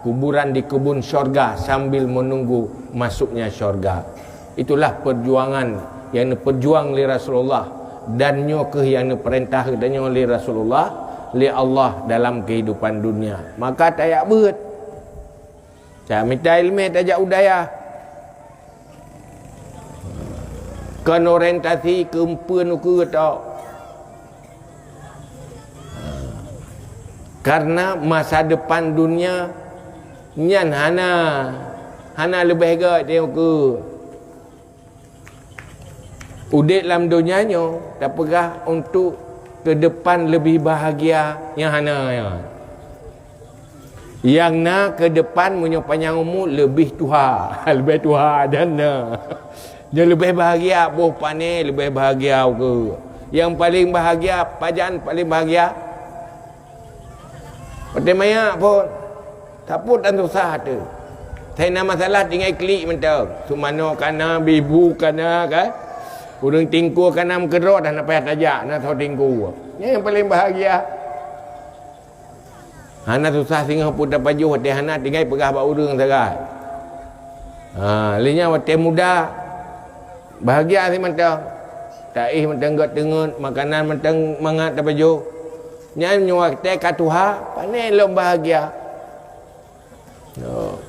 kuburan di kebun syurga sambil menunggu masuknya syurga. Itulah perjuangan yang neupeurjuang lé Rasulullah, dan nyoe kheueh nyang neupeurintah geutanyoe lé Rasulullah, lé Allah dalam kehidupan dunia. Maka tajak beuet. Tajak mita iéleumé, tajak u dayah. Kon orientasi keu peue ukeue tok. Karena masa depan dunia nyan hana, hana leubeh gét ukeue. Udeb lam donya nyoe tapeugah untuk keudepan leubeh bahagia nyang hana nyan. Nyang na keudepan meunyoe panyang umu leubeh tuha, leubeh tuha dan na. Nyoe leubeh bahagia boh pané, leubeh bahagia ukeue. Nyang paleng bahagia, pajan paleng bahagia? Watée manyak phon, tapot dan susah teuh. Sai na masalah tinggai klik mantong. Sumano kana, bibu kana, kan? Ureuëng tingkue kana meukeudroe dah na payah tajak, na soe tingkue. Nyan nyang paleng bahagia. Hana susah singoh pun tapajoh, watée hana tinggai peugah bak ureuëng sagai. Ha, lé nyan watée muda, bahagia simantong. Taéh mantong gét teungeut, makanan mantong mangat tapajoh. Nyan nyoe watée ka tuha, pané lom bahagia.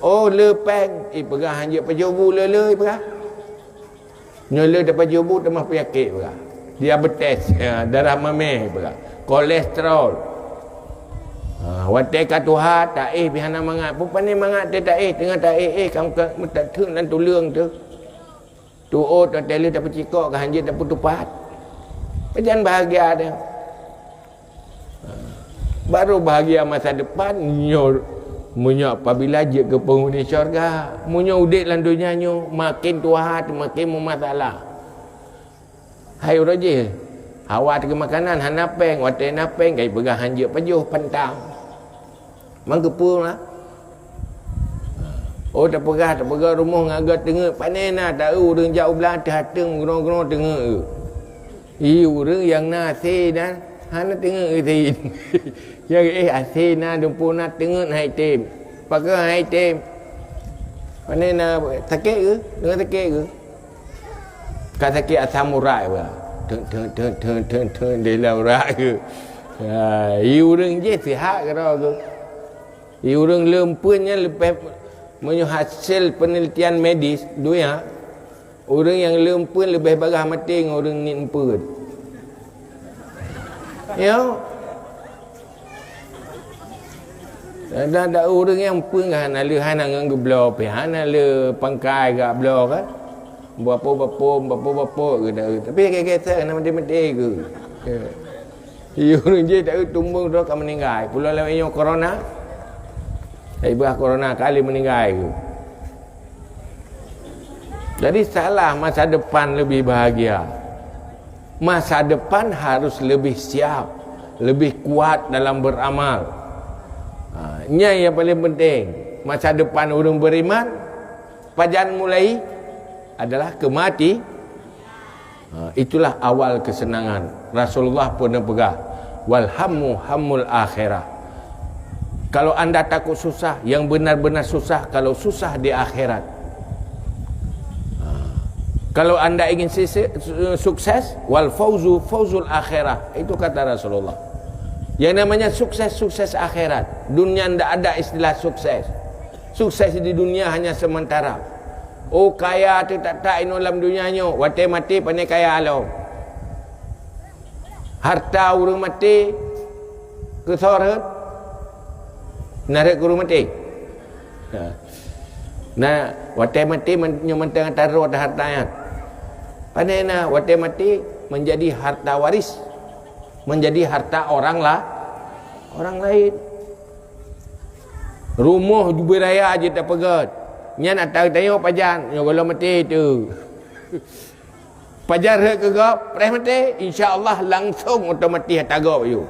Oh, le péng, ipeugah hanjeuet pajoh bu le-le ipeugah. Nyoe le tapajoh bu tamah peunyakét ipeugah. Diabetes, ya, darah mameh ipeugah. Kolesterol. Ha, watée ka tuha, taéh pih hana mangat. Peue pané mangat teuh taéh, teungoh taéh, éh, ka meuta-, meutakheun lam tuleueng teuh. Tuôt watée lheueh tapeucikok ka hanjeuet tapeutupat. Pajan bahagia dia. Baru bahagia masa depan nyoe, meunyoe apabila jeuet keu penghuni syurga. Meunyoe udeb lam donya nyoe makin tuha, makin meumasalah. Hai uroe jih, hawa teuka makanan hana péng, watée na péng kai peugah hanjeuet pajoh pantang. Mang keupeue lah. Oh, tapeugah, tapeugah rumoh ngon agak teungeut, pane na ta ureuëng jak u blang teuhateueng meugroe-groe teungeut. Ih, ureuëng nyang na asé dan hana teungeut asé. Nyang eh asé na dumpeue na teungeut hai tem. Pakon hai tem. Pane na sakét ke? Deungon sakét ke? Ka sakét asam urat bah. Teun teun teun teun teun teun di dalam urat ke. Ha, i ureuëng jih sihat keudroe ke. I ureuëng leumpun nyan leupah meunyoe hasil penelitian medis dunia, ureuëng nyang leumpun leubeh bagah maté ngon ureuëng niet eumpeuen. Ya. Dan ada ureuëng nyang eumpeuen kan hana le hana ngon geubloe pih, hana le pangkai gak bloe kan. Bapo-bapo, bapo-bapo ke dah. Tapi kaya-kaya hana maté-maté ke. Ya. Ureuëng jih tak tumbong tu ka meninggai. Pulo lewat nyoe corona. Ibah corona kali meninggai ke. Jadi salah masa depan lebih bahagia. Masa depan harus lebih siap, lebih kuat dalam beramal. Ha, nyan yang paling penting. Masa depan ureuëng beriman, pajan mulai adalah kemati. Ha, itulah awal kesenangan. Rasulullah pun peugah, "Wal hammu hammul akhirah." Kalau anda takut susah, yang benar-benar susah kalau susah di akhirat. Ha, kalau anda ingin sisi- su- sukses, "Wal fauzu fauzul akhirah." Itu kata Rasulullah. Yang namanya sukses, sukses akhirat. Dunia ndak ada istilah sukses. Sukses di dunia hanya sementara. Oh, kaya teuh tak-tak inoe lam donya nyoe, watée maté pane kaya lom. Harta ureuëng maté keu soe rhot? Na rhot keu ureuëng maté? Ha. Nah, watée maté man- nyoe mantong atra droe atra harta nyan. Pane na watée maté menjadi harta waris, menjadi harta orang lah, orang lain. Rumoh jubiraya jeuet tapeugét. Nyan atra tanyoe pajan, nyoe gohlom maté teuh. Pajan rhot keu gob, preh maté, insya Allah langsung otomatis atra gob yue.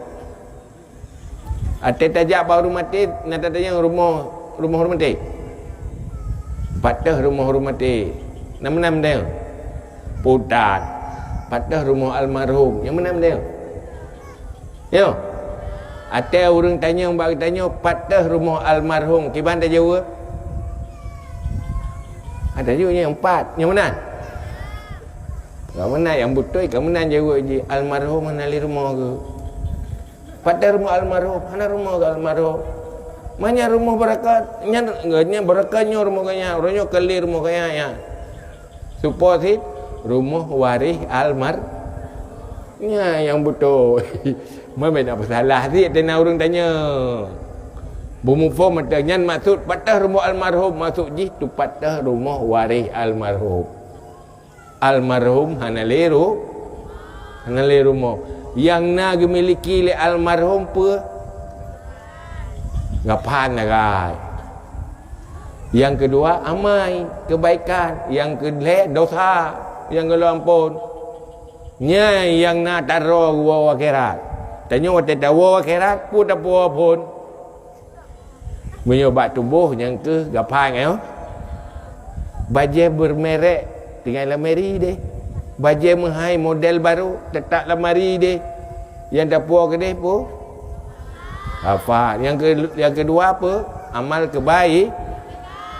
Watée tajak bak ureuëng maté, na tatanyong rumoh, rumoh ureuëng maté. Pat teuh rumoh ureuëng maté. Na meunan tanyong? Putat. Pat teuh rumoh almarhum. Nyang meunan tanyong? Nyoe. Watée ureuëng tanyong bak geutanyoe, "Pat teuh rumoh almarhum?" Kiban tajaweueb? Ada juga nyang empat. Nyang meunan? Ka meunan nyang beutôi, ka meunan jaweueb jih, "Almarhum hana lé rumoh geuh." Pat teuh rumoh almarhum? Hana rumoh geuh almarhum. Manyang rumoh beureukat, nyan, nyan beureukat nyoe rumoh geuh nyan, uroe nyoe ka lé rumoh geuh nyan. Supposed rumoh waréh almar-, nyan nyang beutôi. Meunyoe na peusalah cit teuna ureuëng tanyong. Beumuphom mantong nyan maksud pat teuh rumoh almarhum, maksud jih tu pat teuh rumoh waréh almarhum. Almarhum hana lé ru-, hana lé rumoh. Nyang na geumiliki lé almarhum peue? Gaphan sagai. Nyang keudua amai, kebaikan. Nyang keulhée dosa nyang geulôn amphon. Nyan nyang na taroe woe akhirat. Tanyoe watée tawoe akhirat, peue tapuwoe phon? Meunyoe bak tuboh nyang keuh gaphan nyoe. Bajée bermerek tinggai lamari deh. Bajée meuhai model baru teutap lamari deh. Nyang tapuwoe keudeh peue? Gaphan. Nyang ke-, nyang keudua peue? Amal keubai-,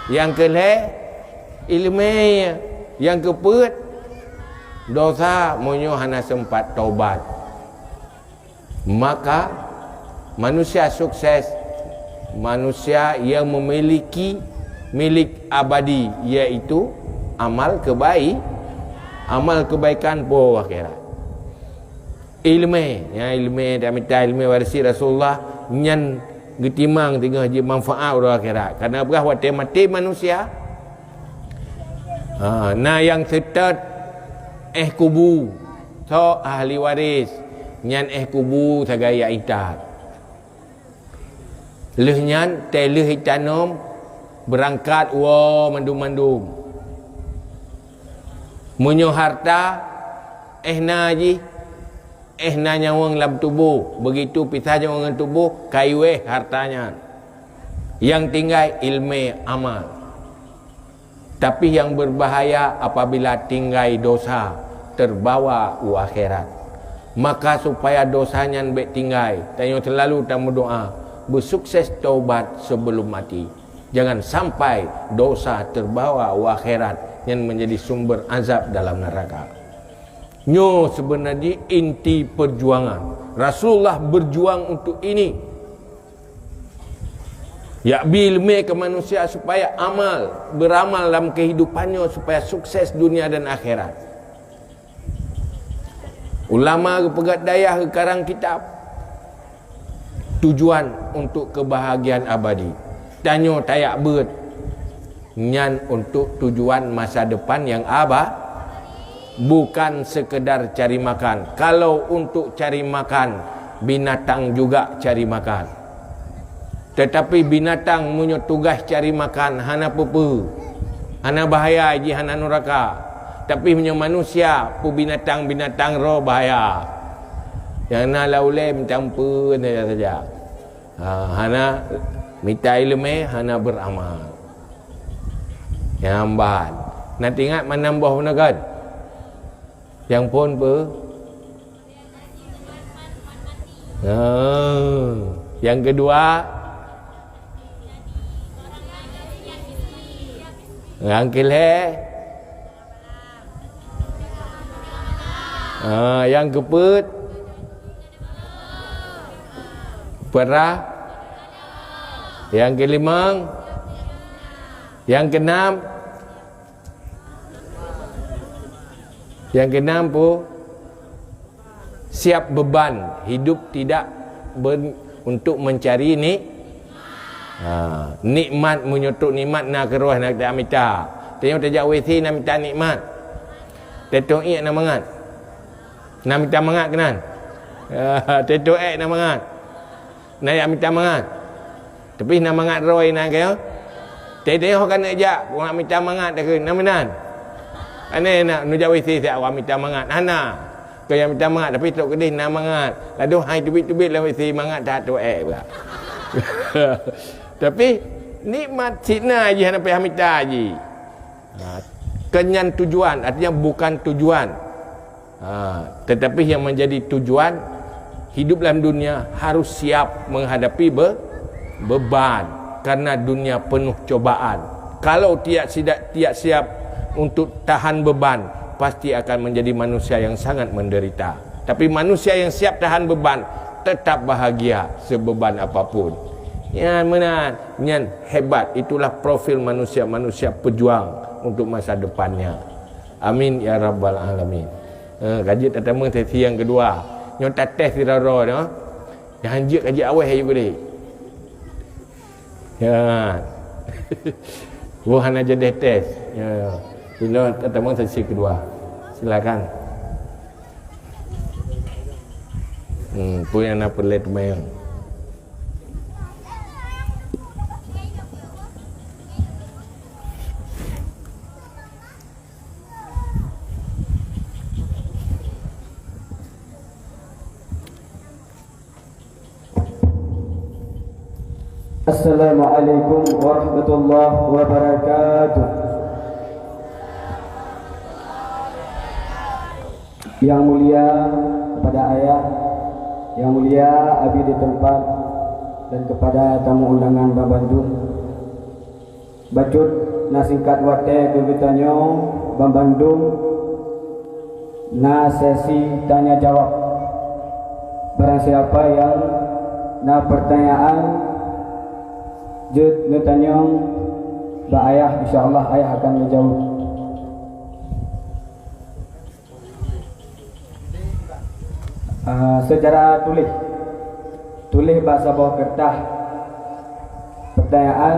nyang keulhée iéleumé. Nyang keupeuet dosa meunyoe hana seumpat tobat. Maka manusia sukses, manusia yang memiliki milik abadi, yaitu amal kebai-, amal kebaikan poh akhirat. Iéleumé, ya, iéleumé, tamita iéleumé warisi Rasulullah nyan geutimang teungoh jeuet manfaat uroe akhirat. Karena peugah watée maté manusia, Ha, na nyang seutôt éh kubu, soe ahli waréh, nyan éh kubu sagai jak intat. Lheueh nyan, tée lheueh jitanom, beurangkat woe mandum-mandum. Meunyoe hareuta, éh na jih, éh na nyawöng lam tuboh, beugitu pisah nyawöng ngon tuboh, ka iwéh hareuta nyan. Nyang tinggai ileumé amal. Tapi nyang beubahaya apabila tinggai dosa teubawa u akhirat. Maka supaya dosa nyan bék tinggai, tanyoe seulalu tameudoá, beusukses taubat sebelum mati. Jangan sampai dosa teubawa u akhirat nyan meunjadi sumber azab dalam neuraka. Nyoe seubeuna jih inti peujuangan. Rasulullah beujuang untuk ini. Jak bi ileumé keu manusia supaya amal, beuramal lam keuhidupan nyoe supaya sukses dunia dan akhirat. Ulama geupeugét dayah geukarang kitab. Tujuan untuk kebahagiaan abadi. Tanyoe tajak beuet nyan untuk tujuan masa depan nyang aba, bukan sekedar cari makan. Kalau untuk cari makan, binatang juga cari makan. Tetapi binatang meunyoe tugaih cari makan, hana peue-peue, hana bahaya jih, hana nuraka. Tapi meunyoe manusia, peue binatang-binatang roh bahaya. Nyang na lam ulée meucampur saja-saja. Ha, hana mita ileumé, hana beuramal. Nyang ban. Na teuingat meunan boh bunoe kan? Nyang phon peue? Ha. Nyang keudua? Nyang keulhée? Ah, nyang keupeuet? Peurah? Nyang keulimong? Nyang keunam? Nyang keunam peue? Siap beban hidup tidak ber-, untuk mencari ni-, ha, nikmat, meunyoe trok nikmat na keureuh na tajak mita. Tanyoe tajak WC na mita nikmat. Teutong ék na mangat. Na mita mangat keunan. Ha, teutong ék na mangat. Na jak mita mangat. Tapi na mangat roh inan keuh. Teuh-teuh ho ka neuk jak, wak mita mangat dah keuh, na meunan. Aneh na neujak WC siat wak mita mangat. Hana. Keu jak mita mangat, tapi trok keudeh na mangat. Ladôm hai teubiet-teubiet lam WC mangat that trok ék pula. Tapi nikmat cit na jih hana payah mita jih. Ha, kon nyan tujuan, artinya bukan tujuan. Ha, tetapi yang menjadi tujuan hidup dalam dunia harus siap menghadapi be-, beban karena dunia penuh cobaan. Kalau tidak, tidak, tidak siap untuk tahan beban, pasti akan menjadi manusia yang sangat menderita. Tapi manusia yang siap tahan beban tetap bahagia sebeban apapun. Nyan meunan, nyan hebat. Itulah profil manusia-manusia pejuang untuk masa depannya. Amin ya rabbal alamin. Eh, ka jeuet tatamong sesi nyang keudua. Nyoe tates sidroe-droe nyoe. Nyang jeuet ka jeuet awai ayu keudeh. Ya. Wah, hana jadi tes. Ya. Inoe tatamong sesi keudua. Silakan. Hmm, peue nyang na peureulée teuma. Assalamualaikum warahmatullahi wabarakatuh. Yang mulia kepada ayah, yang mulia abi di tempat, dan kepada tamu undangan bandum. Bacut na singkat watée keu geutanyoe, banmandum na sesi tanya jawab. Barang siapa yang na pertanyaan, jeuet neutanyong bak ayah, insya Allah ayah akan menjawab. Ah, secara tuléh. Tuléh bak saboh keureutah. Pertanyaan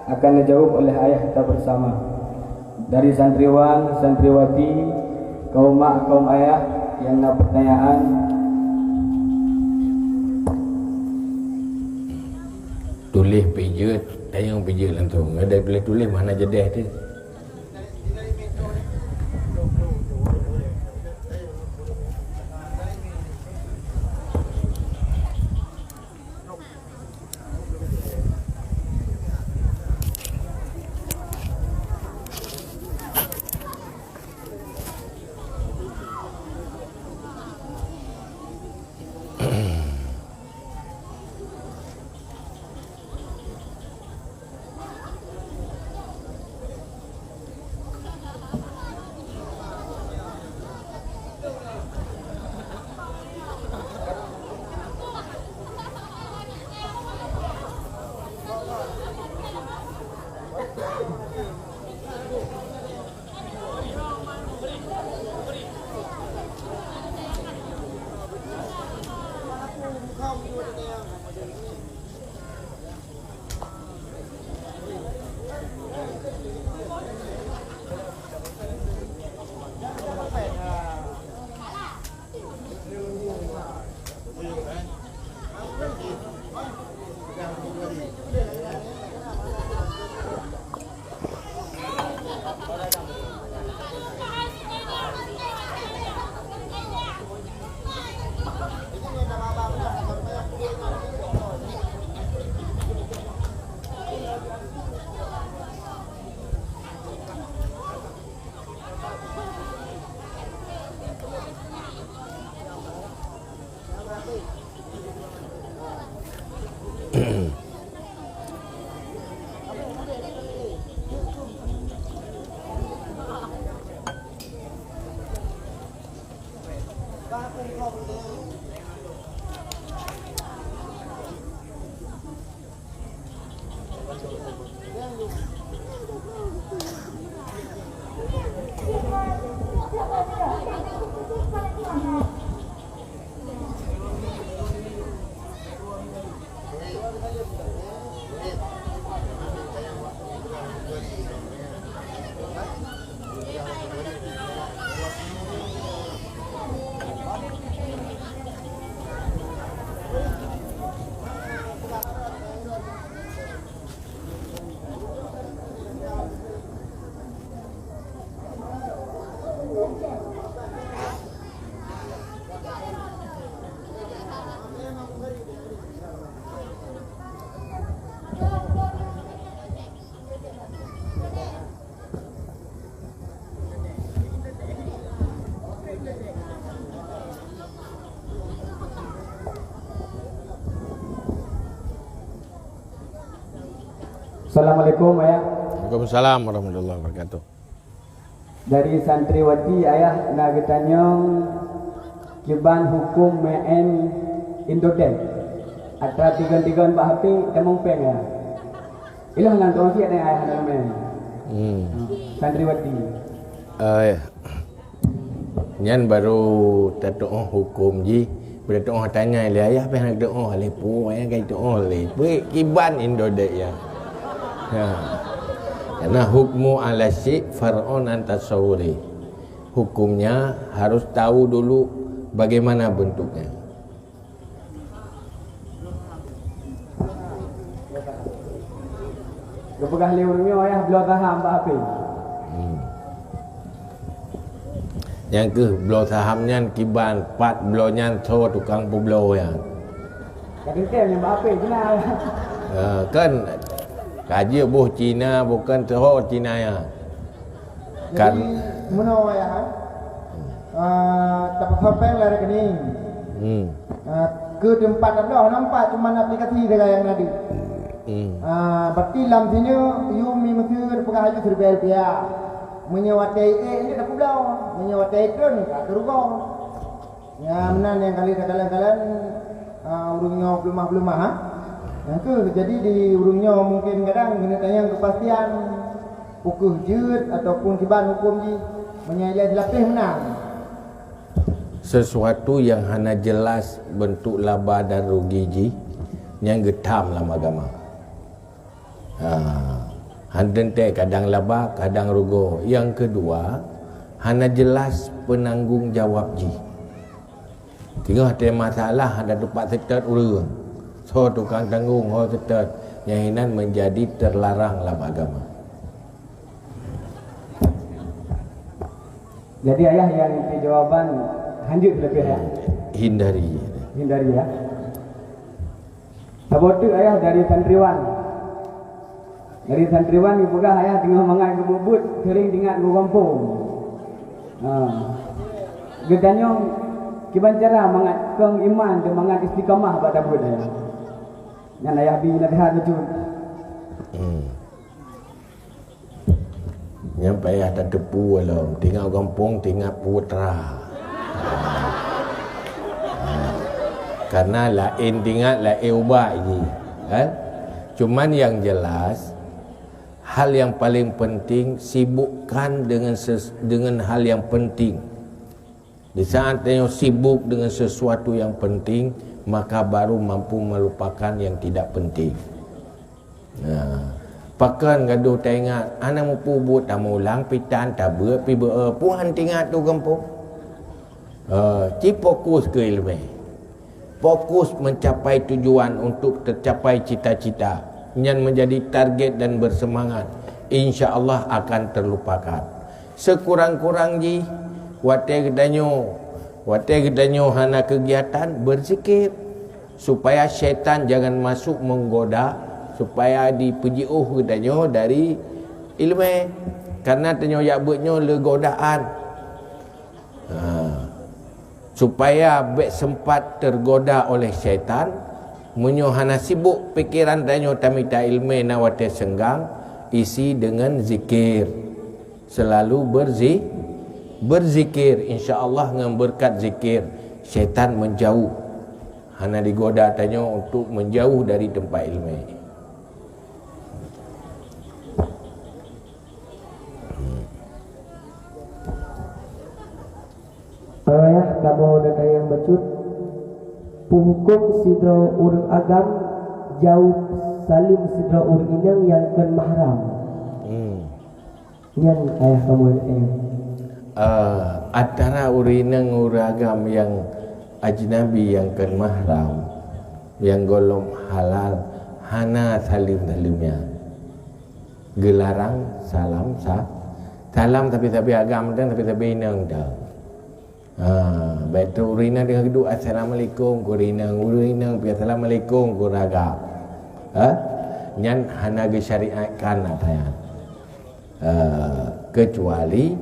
akan dijawab oleh ayah kita bersama. Dari santriwan, santriwati, kaum mak, kaum ayah nyang na peutanyaan, tuléh pih jeuet, tayong pih jeuet langsung. Ngon tuléh-tuléh meuhana jeudeh teuh. Assalamualaikum, Ayah. Waalaikumsalam warahmatullahi wabarakatuh. Dari santriwati, Ayah, na geutanyong kiban huköm meu'en indodax. Atra tigon-tigon bak H P tamong péng, Ayah. Ilôn lam tuan siat, Ayah, hana meu'en. Hmm. Santriwati. Eh, Nyan barô tatu'oh huköm jih, barô tatu'oh tanya lé ayah, pih hana tatu'oh lé pu, ayah ka tatu'oh lé. Peue kiban indodax nyan. Ha. Karena hukmu ala syai' far'un an tasawwuri. Hukumnya harus tahu dulu bagaimana bentuknya. Geupeugah lé ureuëng nyoe, ayah bloe saham bak H P. Hmm. Nyang keuh bloe saham nyan kiban, pat bloe nyan, soe tukang peubloe nyan. Ka teuntèe nyang bak H P, kenal. Ya, kan ka jeuet boh Cina, bukan soe Cina nyan. Kan. Jadi, meunoe, ayah, eh? Ah, tapasoe péng lam rekening. Hmm. Ah, keu teumpat tabloe, nampak cuma aplikasi sagai nyang na deuh. Hmm. Ah, berarti lam sinyoe, yum mi Mesir peugah aju siribèe rupiah. Meunyoe watèe ék, nyoe tapeubloe. Meunyoe watèe trön, ka teurugoe. Ya, meunan nyang kali takalon-kalon, ah, ureuëng nyoe peuleumah-peuleumah, ha? Nyang keuh, jadi di ureuëng nyoe mungken kadang keuneuk tanyong keupastian, peu kheueh jeuet ataupun kiban huköm jih, meunyoe ilèe silapéh meunan. Sesuatu yang hana jelas bentuk laba dan rugi jih, nyan geutham lam agama. Ha. Han teuntèe, kadang laba, kadang rugoe. Nyang keudua, hana jeulaih peunanggong jaweueb jih. Teungoh watèe masalah hana teupat seutôt ureueng. Soe tukang tanggong, soe seutôt, nyang inan meunjadi teularang lam agama. Jadi ayah nyang di jawaban hanjeuet leubeh ya. Hindari. Hindari ya. Saboh teuk ayah dari santriwan. Dari santriwan geupeugah ayah teungoh mangat geubuet-buet seuring teuingat geugampông. Ha. Geutanyong kiban cara mangat kong iman dan mangat istiqamah bak tabuet ayah. Nyan ayah bi naseuhat lucu. Hmm. Nyan payah tateupeue lom, teuingat gampông, teuingat putra. Karena laén teuingat, laén ubat jih, kan? Cuman yang jelas, hal yang paling penting, sibukkan dengan ses-, dengan hal yang penting. Di saat tanyoe sibuk dengan sesuatu yang penting, maka baru mampu melupakan yang tidak penting. Nah, pakon gadôh taingat, hana muphom buet, tamulang, pitan, tabeuet, pibeuet, peue han teuingat tu gampông. Eh, ci fokus keu ileumèe. Fokus mencapai tujuan untuk tercapai cita-cita. Nyan menjadi target dan bersemangat. Insya Allah akan terlupakan. Sekurang-kurang jih, watèe geutanyoe, watèe geutanyoe hana kegiatan, berzikir. Supaya syaitan jangan masuk menggoda, supaya dipeujiôh geutanyoe dari ileumèe. Karena tanyoe jak beuet nyoe le godaan. Ha. Supaya bèk sempat tergoda oleh syaitan, meunyoe hana sibuk pikeran tanyoe tamita ileumèe na watèe seunggang, isi deungon zikir. Selalu berzi-, berzikir, insya Allah ngon beureukat zikir, syaitan menjauh. Hana digoda tanyoe untuk menjauh dari tempat ileumèe. Ayah, kamoe neutanyong bacut, peue hukôm sidroe ureueng agam jaweueb saleuem sidroe ureueng inong nyang kon mahram? Hmm. Nyan ayah kamoe neutanyong. Eh, antara ureueng inong ngon ureueng agam nyang ajnabi nyang kon mahram, nyang gohlom halal, hana saleuem-saleuem nyan. Geularang salam sa-, salam sabe-sabe agam dan sabe-sabe inong dan. Ha, bèk trôk ureueng inong teungoh geuduek, "Assalamualaikum," keu ureueng inong, ureueng inong pih, "Assalamualaikum," keu ureueng agam. Ha? Nyan hana geusyariatkan ata nyan. Ha, kecuali,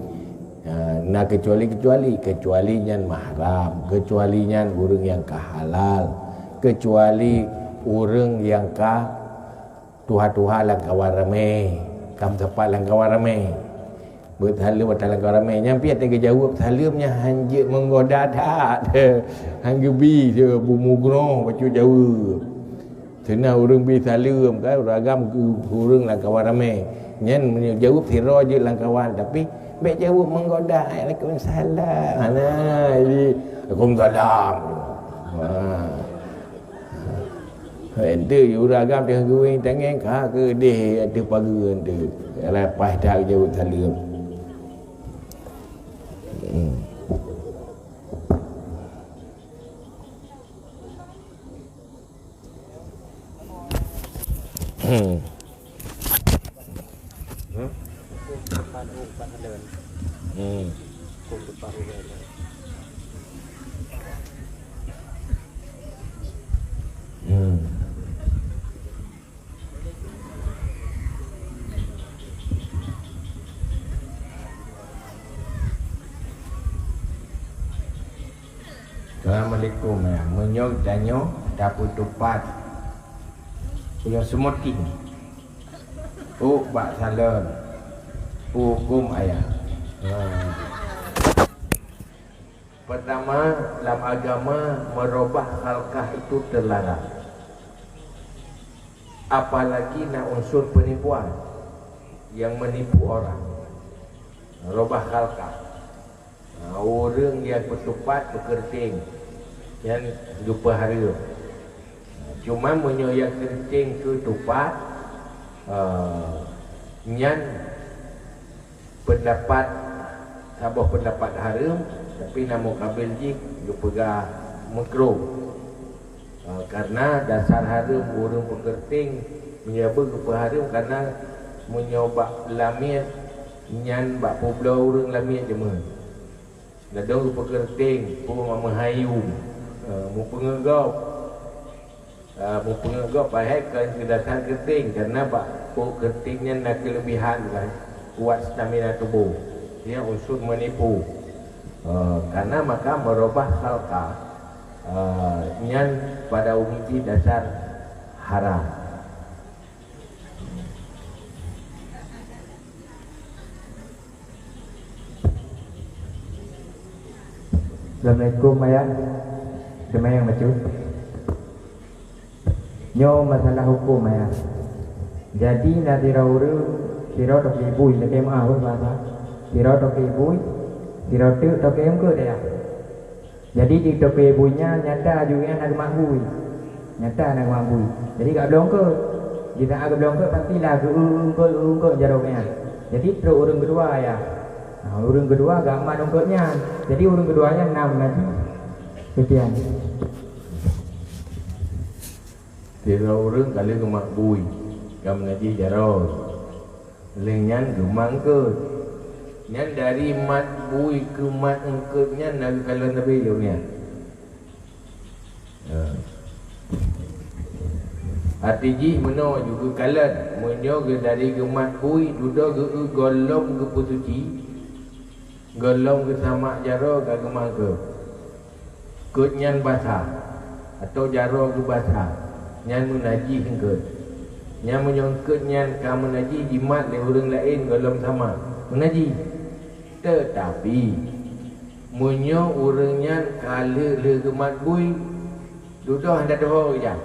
ha, na kecuali-kecuali, kecuali nyan mahram, kecuali nyan ureueng nyang ka halal, kecuali ureueng nyang ka tuha-tuha lam kawan ramè, ka meusapat lam kawan ramè. Beuet saleuem ata lam kawan ramè. Nyan pih watèe geujaweueb saleuem nyan han jeuet menggoda that. Han geubi, bumoe geunoe bacut jaweueb. Seunang ureueng bi saleuem kan, ureueng agam keu ureueng lam kawan ramè. Nyan meunyoe jaweueb sidroe jeuet lam kawan, tapi bèk jaweueb menggoda, "Waalaikumsalam." Hana, jadi, "Waalaikumsalam." Ha. Ente ureueng agam teuh geuwéng tangieng ka keudeh ateueh pageue ente. Leupah that jaweueb saleuem. Hmm. Hmm. Hmm. Hmm. Assalamualaikum, ya. Meunyoe tanyoe tapeutupat punya semuting. Ôk bak salon. Huköm ayah. Ha. Pertama, lam agama merubah khalqah itu terlarang. Apalagi na unsur penipuan yang menipu orang. Merubah khalqah. Ha, ureuëng nyang peutupat peukeureuting nyan geupeuhareuem. Cuma meunyoe nyang keureuting keu tupat, eh, Nyan peundapat, saboh peundapat hareuem, tapi na mukabil jih geupeugah meukruh. Eh, karena dasar hareuem ureuëng peukeureueng meunyoe beu geupeuhareuem, karena meunyoe bak lamiet nyan bak peubloe ureuëng lamiet jeumeun. Ladôm geupeukeureueng, peue meuhayu, eh, mupeungeugop. Ah, mupeungeugop bahai kon keu dasar keureueng, karena bak po keureueng nyan na keulebihan kan, kuat stamina tuboh. Nyan unsur menipu. Ah, karena maka merubah khalqa, ah, nyan pada umumnya dasar haram. Assalamualaikum, Ayah. Seumayang bacut. Nyoe masalah huköm, Ayah. Jadi, na sidroe ureuëng, sidroe toke bui, lakée meuáh, weh, bahasa. Sidroe toke bui, sidroe teuk toke eungkôt, Ayah. Jadi, di toke bui nyan nyata jih nyan na geumat bui. Nyata na geumat bui. Jadi, gak bloe eungkôt. Di saat geumat bloe eungkôt, pastilah geu-eu eungkôt, eu eungkôt jaroe nyan. Jadi, trok ureuëng keudua, Ayah. Ha, ureuëng keudua gak mat eungkôt nyan. Jadi, ureuëng keudua nyan na meunajih. Sekian. Sidroe ureuëng ka lheueh geumat bui, ka meunajih jaroe. Lheueh nyan geumat eungkôt. Nyan dari mat bui keu mat eungkôt nyan na geukalon sabe lom nyan. Eh. Arti jih meunoe ju geukalon, meunyoe geu-, dari geumat bui dudoe geu-, gohlom geupeusuci, gohlom geusamak jaroe ka geumat eungkôt. Eungkôt nyan basah, atawa jaroe geuh basah, nyan meunajih eungkôt. Nyan meunyoe eungkôt nyan ka meunajih jimat lé ureuëng laén gohlom samak, meunajih. Teutapi, meunyoe ureuëng nyan ka lheueh-lheueh geumat bui, dudoe hana teuho ija.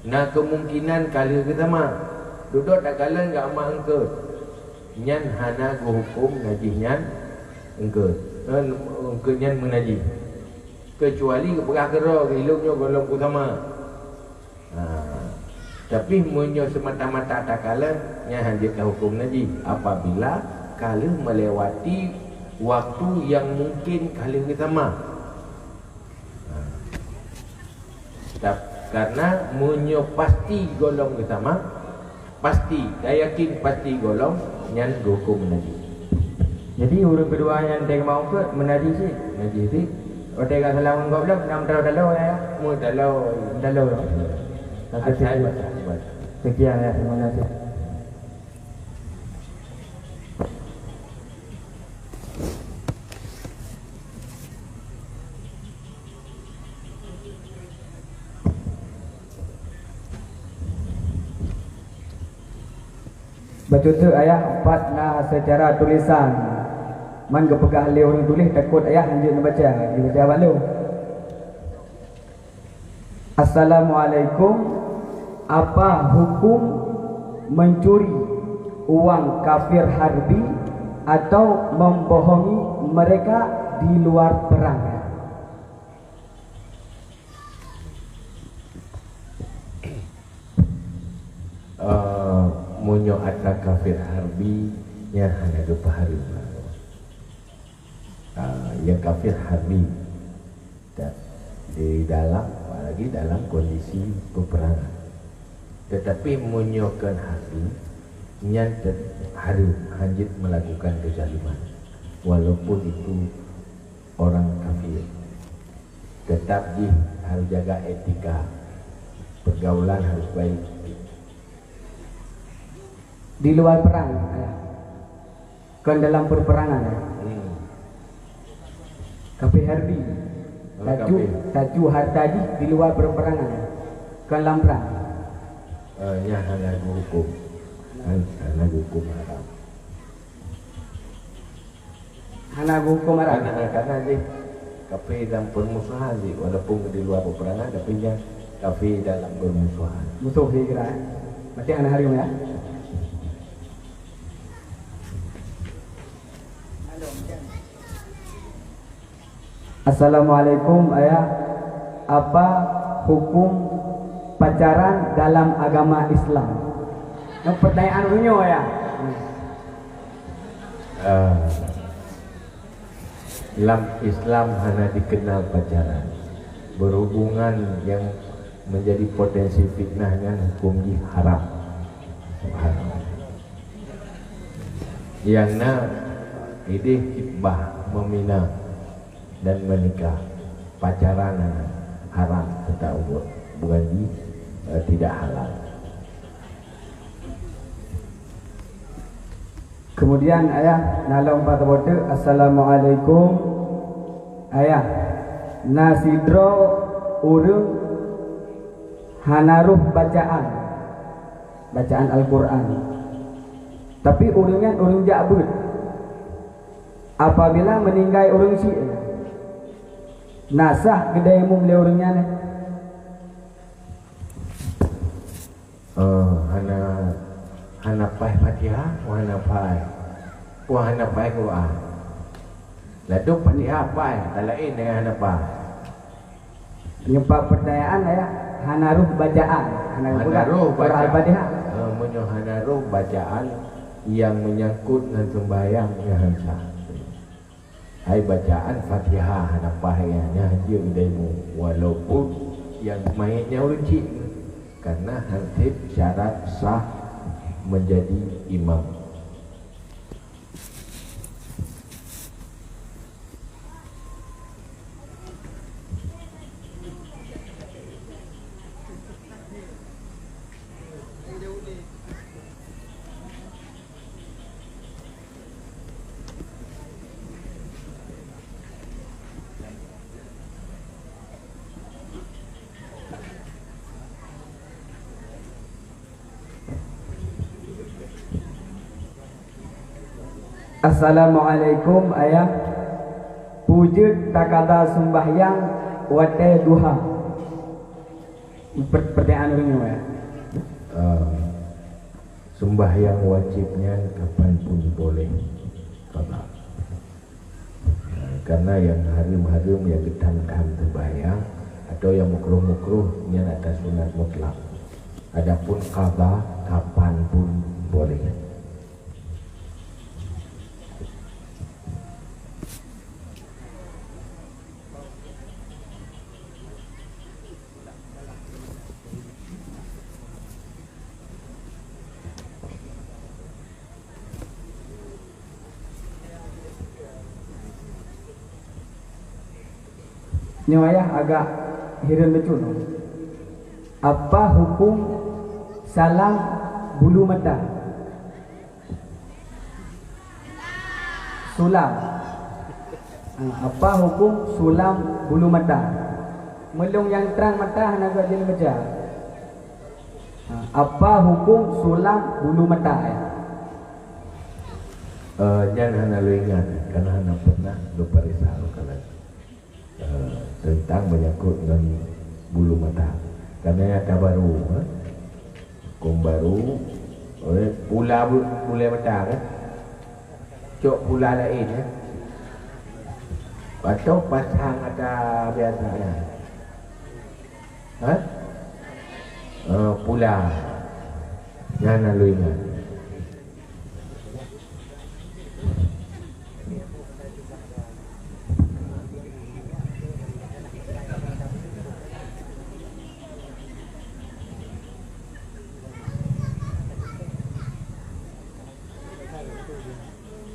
Na keumungkinan ka lheueh geusamak, dudoe takalon gak mat eungkôt. Nyan hana geuhuköm najih nyan eungkôt, eh, eungkôt nyan meunajih. Keucuali geupeugah keudroe, "Ilôn nyoe gohlom kusamak." Ha. Tapi meunyoe seumata-mata takalon, nyan hana jeuet tahuköm najih apabila ka lheueh melewati waktu nyang mungken ka lheueh geusamak. Ha. Tap-, karena meunyoe pasti gohlom geusamak, pasti, tayakin pasti gohlom, nyan geuhuköm meunajih. Jadi, ureuëng keudua nyan watée geumat eungkôt meunajih cit? Meunajih cit. Watée geusalam ngon gob lom, na meudalu-dalu, ya? Meudalu. Meudalu, ya? Asai basah, asai basah. Sekian, ya, terima kasih. Bacut teuk, Ayah, pat na seucara tulisan. Man geupeugah lé ureuëng tuléh, takot Ayah hanjeuet neubaca, dibaca bak lôn. Assalamualaikum, apa hukum mencuri uang kafir harbi atau membohongi mereka di luar perang? Eh, meunyoe atra kafir harbi, nyan hana geupeuhareuem. Ah, ya kafir harbi. Dan di dalam, apalagi dalam kondisi peperangan. Tetapi meunyoe kon harbi, nyan te-, hareuem hanjeuet melakukan kezaliman, walaupun itu orang kafir. Tetap jih harus jaga etika, pergaulan harus baik. Di luar perang, ya. Kon dalam peperangan, ya. Hmm. Kafir harbi. Ah, tacu, kafir. Tacu harta jih di luar peperangan. Kon lam perang. Ah, nyan hana geuhuköm. Han-, hana geuhuköm haram. Hana geuhuköm haram. Karena, karena jih kafir dalam permusuhan jih, walaupun di luar peperangan, tapi nyan kafir dalam permusuhan. Musuh jih kira, eh. Berarti hana hareuem, ya. Assalamualaikum, Ayah. Apa hukum pacaran dalam agama Islam? Nyoe pertanyaan uroe nyoe, Ayah. Ah, lam Islam hana dikenal pacaran. Berhubungan yang menjadi potensi fitnah nyan hukum jih haram. Subhanallah. Yang na idéh khitbah, meminang dan menikah, pacaran hana, haram, teutab buet, bukan jih, eh, tidak halal. Kemudian ayah, na lom pat bote, "Assalamualaikum. Ayah, na sidroe ureuëng hana roh bacaan, bacaan Al-Quran. Tapi ureuëng nyan ureuëng jak beuet. Apabila meuninggai ureuëng syik, na sah geudayemum lé ureuëng nyan?" Eh, hana, hana paih Fatihah, hana paih. Wah, hana paih Quran. Ladôm Fatihah paih, tak laén dengan hana paih. Nyumpah pertanyaan, ya, hana roh bacaan, hana Hana peugah roh surah bacaan. Al-Fatihah. Eh, meunyoe hana roh bacaan yang menyangkut ngon sembahyang, nyan han sah. Hai bacaan Fatihah hana paih, nyan jeuet dayemum, walaupun nyang manyét nyan ureuëng chik, karena han treb syarat sah menjadi imam. Assalamualaikum, Ayah. Peue jeuet takada seumbahyang watée duha? Per-, pertanyaan ureuëng nyoe, ya. Ah, seumbahyang wajéb nyan kapan pun boleh qadha. Ah, karena nyang hareuem-hareuem nyang geutham-tham seumbahyang, atau nyang makruh-makruh nyan atas sunat mutlak. Adapun qadha kapan pun boleh. Nyoe, Ayah, agak hireuen bacut nyoe. Apa hukum salam bulu mata? Sulam. Ha, apa hukum sulam bulu mata? Meulong nyang trang mata hana geujeulaih baca. Ha, apa hukum sulam bulu mata, ya? Eh, nyan hana lôn ingat, karena hana pernah lôn pariksa lôn kalon. Eh, teuntang menyangkut ngon bulu mata. Karena nyata baru, eh. Hukum baru, oleh pula bu-, bulée mata, kan? Cok pula laén, kan? Atau pasang ata biasa, kan? Ha? Eh, pula. Nyan na lôn ingat.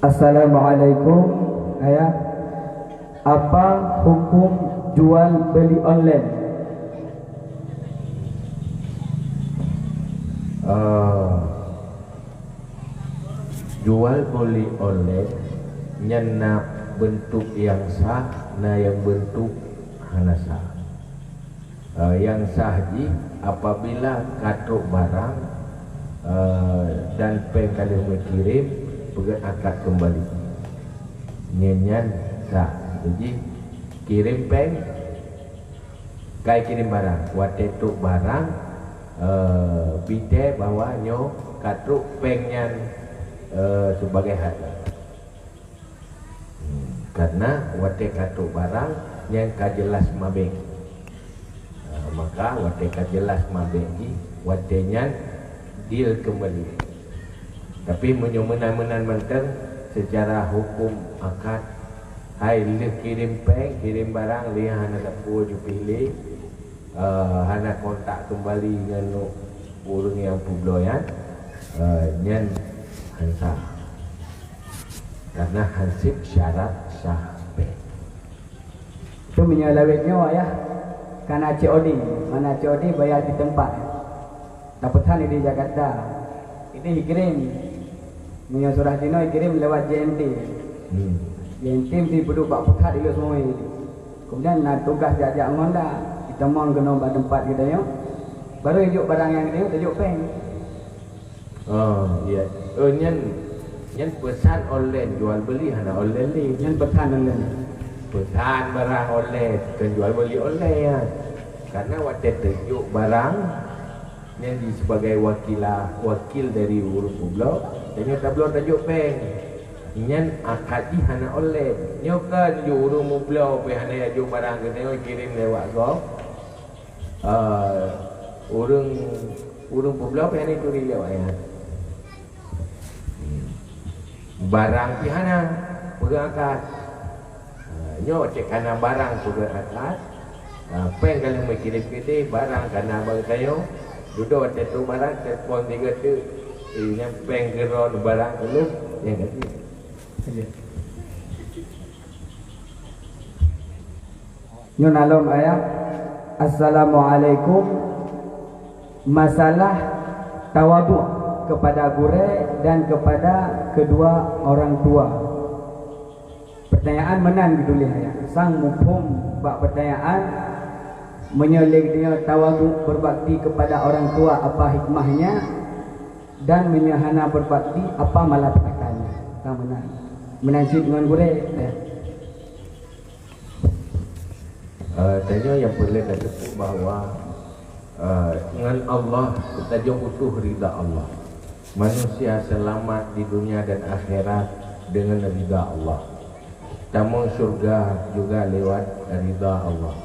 Assalamualaikum, Ayah. Apa hukum jual beli online? Ah, jual beli online nyan na beuntuk nyang sah, na nyang beuntuk hana sah. Eh, nyang sah jih apabila ka trok barang, eh, dan péng ka lheueh meukirém, peugét akad keumbali. Nyan, nyan sah. Jadi kirém péng, kai kirém barang. Watée trok barang, eh, bite bahwa nyoe ka trok péng nyan, eh, sebagai harta. Hmm, karena watée ka trok barang nyang ka jeulaih mabée. Ah, maka watée ka jeulaih mabée jih, watée nyan deal keumbali. Tapi meunyoe meunan-meunan mantong, Secara hukum akad, hai lheueh kirém péng, kirém barang, lé hana sapeue jipih lé, eh, hana kontak keumbali ngon ureuëng nyang peubloe nyan, eh, nyan han sah. Karena hanseb syarat sah péng. Itu meunyoe lawét nyoe, Ayah, kana C O D, mana C O D bayar di tempat. Tapeusan di Jakarta. Ini dikirim. Meunyoe surah jinoe dikirim lewat J M T. Hmm. J M T mesti peuduek bak pusat ilok semua. Kemudian na tugas jak-jak ngon da, ditamong keunoe bak tempat geutanyoe. Baru ijok barang nyang geutanyoe tajok péng. Oh, iya. Oh, nyan, nyan peusan online, jual beli hana online lé. Nyan peusan online. Peusan barang online, bukan jual beli online ya. Karena watèe tajok barang, nyan di sebagai wakilah, wakil dari ureuëng peubloe, tanyoe tabloe tajok péng. Nyan akad jih hana online. Nyoe kan jok ureuëng meubloe pih hana jok barang geutanyoe kirim lewat gob. Ah, ureuëng, ureuëng peubloe pih hana turi lé awaknyan. Barang pih hana, peugah akad. Ah, nyoe cit kana barang peugah akad. Ah, péng ka lheueh meukirim keudeh, barang kana bak geutanyoe. Dudoe watèe trok barang, telepon tiga teuk. Eh, nyan péng keu droen, barang keu lôn, nyan ka jeuet. Nyoe na lom ayah. Assalamualaikum. Masalah tawaduk kepada gurèe dan kepada kedua orang tua. Pertanyaan meunan geutuléh ayah. Sang muphom bak pertanyaan, meunyoe lé geutanyoe tawaduk berbakti kepada orang tua, apa hikmahnya? Dan meunyoe hana berbakti, apa malapetaka nyan? Ka meunan. Meunan cit ngon gurèe, eh. Eh, tanyoe nyang peureulèe tateupeue bahwa, eh, ngon Allah, tanyoe butuh ridha Allah. Manusia selamat di dunia dan akhirat dengan ridha Allah. Tamong syurga juga lewat ridha Allah.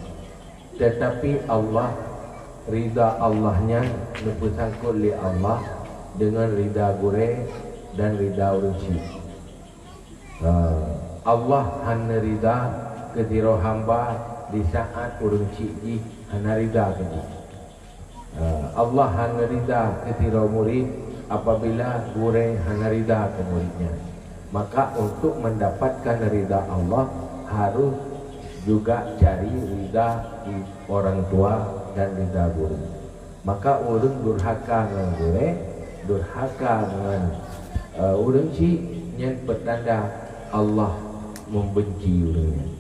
Tetapi Allah, ridha Allah nyan neupeusangkot lé Allah deungon ridha gurèe dan ridha ureueng chik. Ha, Allah hana ridha keu sidroe hamba di saat ureueng chik jih hana ridha keu jih. Ha, Allah hana ridha keu sidroe murid apabila gurèe hana ridha keu murid nyan. Maka untuk mendapatkan ridha Allah harus juga cari ridha orang tua dan ridha guru. Maka ureueng durhaka ngon gurèe, durhaka ngon, eh, ureueng chik, nyan pertanda Allah membenci ureueng nyan.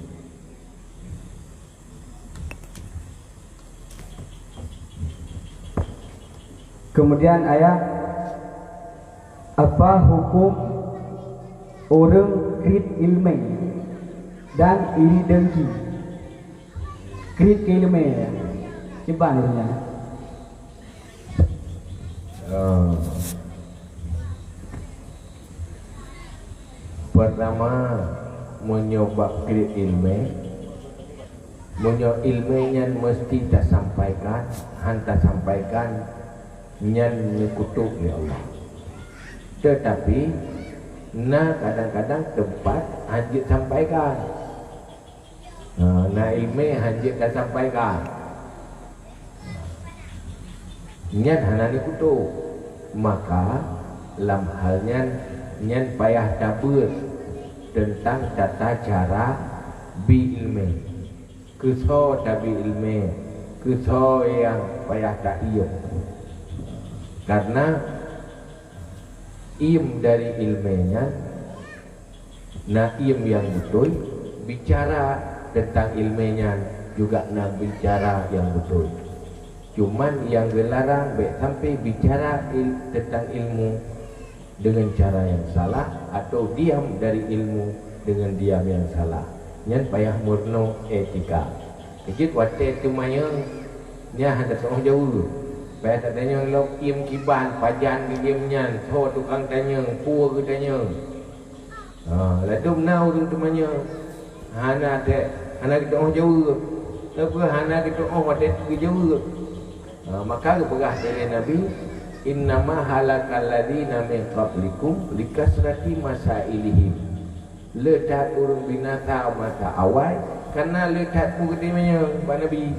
Kemudian ayah, apa hukum ureueng kriet ileumèe dan iri dengki? Kriet keu ileumèe, kiban ureueng nyan? Ah. Pertama, meunyoe bak kriet ileumèe, meunyoe ileumèe nyan meusti tasampaikan, han tasampaikan, nyan neukutok lé Allah. Teutapi, na kadang-kadang teumpat han jeuet sampaikan. Ha, na ileumèe han jeuet tasampaikan. Nyan hana neukutok. Maka, lam hal nyan, nyan payah tabeuet teuntang tata cara bi ileumèe. Keusoe tabi ileumèe, keusoe nyang payah taiem. Karena iem dari ileumèe nyan, na iem nyang beutôi, bicara teuntang ileumèe nyan juga na bicara nyang beutôi. Cuman nyang geularang bèk sampai bicara il-, teuntang ilmu deungon cara nyang salah, atau diam dari ilmu deungon diam nyang salah. Nyan payah meurunoe etika. Keu jeuet watèe teumanyong, nyan hana teu'oh jaweueb. Payah tatanyong lom iem kiban, pajan geuiem nyan, soe tukang tanyong, peue geutanyong. Ha, ladôm na ureueng teumanyong, hana teu-, hana geuteu'oh jaweueb. Teuma hana geuteu'oh watèe geujaweueb. Ha, maka geupeugah lé Nabi, "Innama halakal ladzina min qablikum likasrati masailihim." Le that ureuëng binasa masa awai karena le that peue geuteumanyong bak Nabi.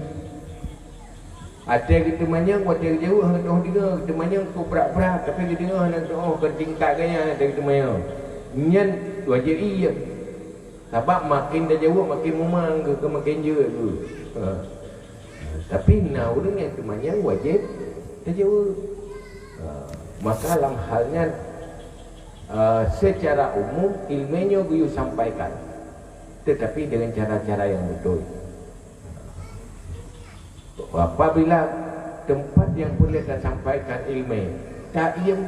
Watée geuteumanyong, watée geujaweueb hana teuoh deungoe, geuteumanyong keu brat-brat, tapi geudeungoe hana teuoh, kon tingkat gaya watée geuteumanyong. Nyan wajéb iem. Sabab makin tajaweueb, makin mumang geuh, keu makin jeuet geuh. Ha. Tapi na ureuëng nyang teumanyong wajéb tajaweueb. Ha. Maka lam hal nyan, eh, secara umum ilmu nyoe geuyue sampaikan, tetapi dengan cara-cara yang betul. Apabila teumpat nyang peureulée tasampaikan iéleumé, taiem,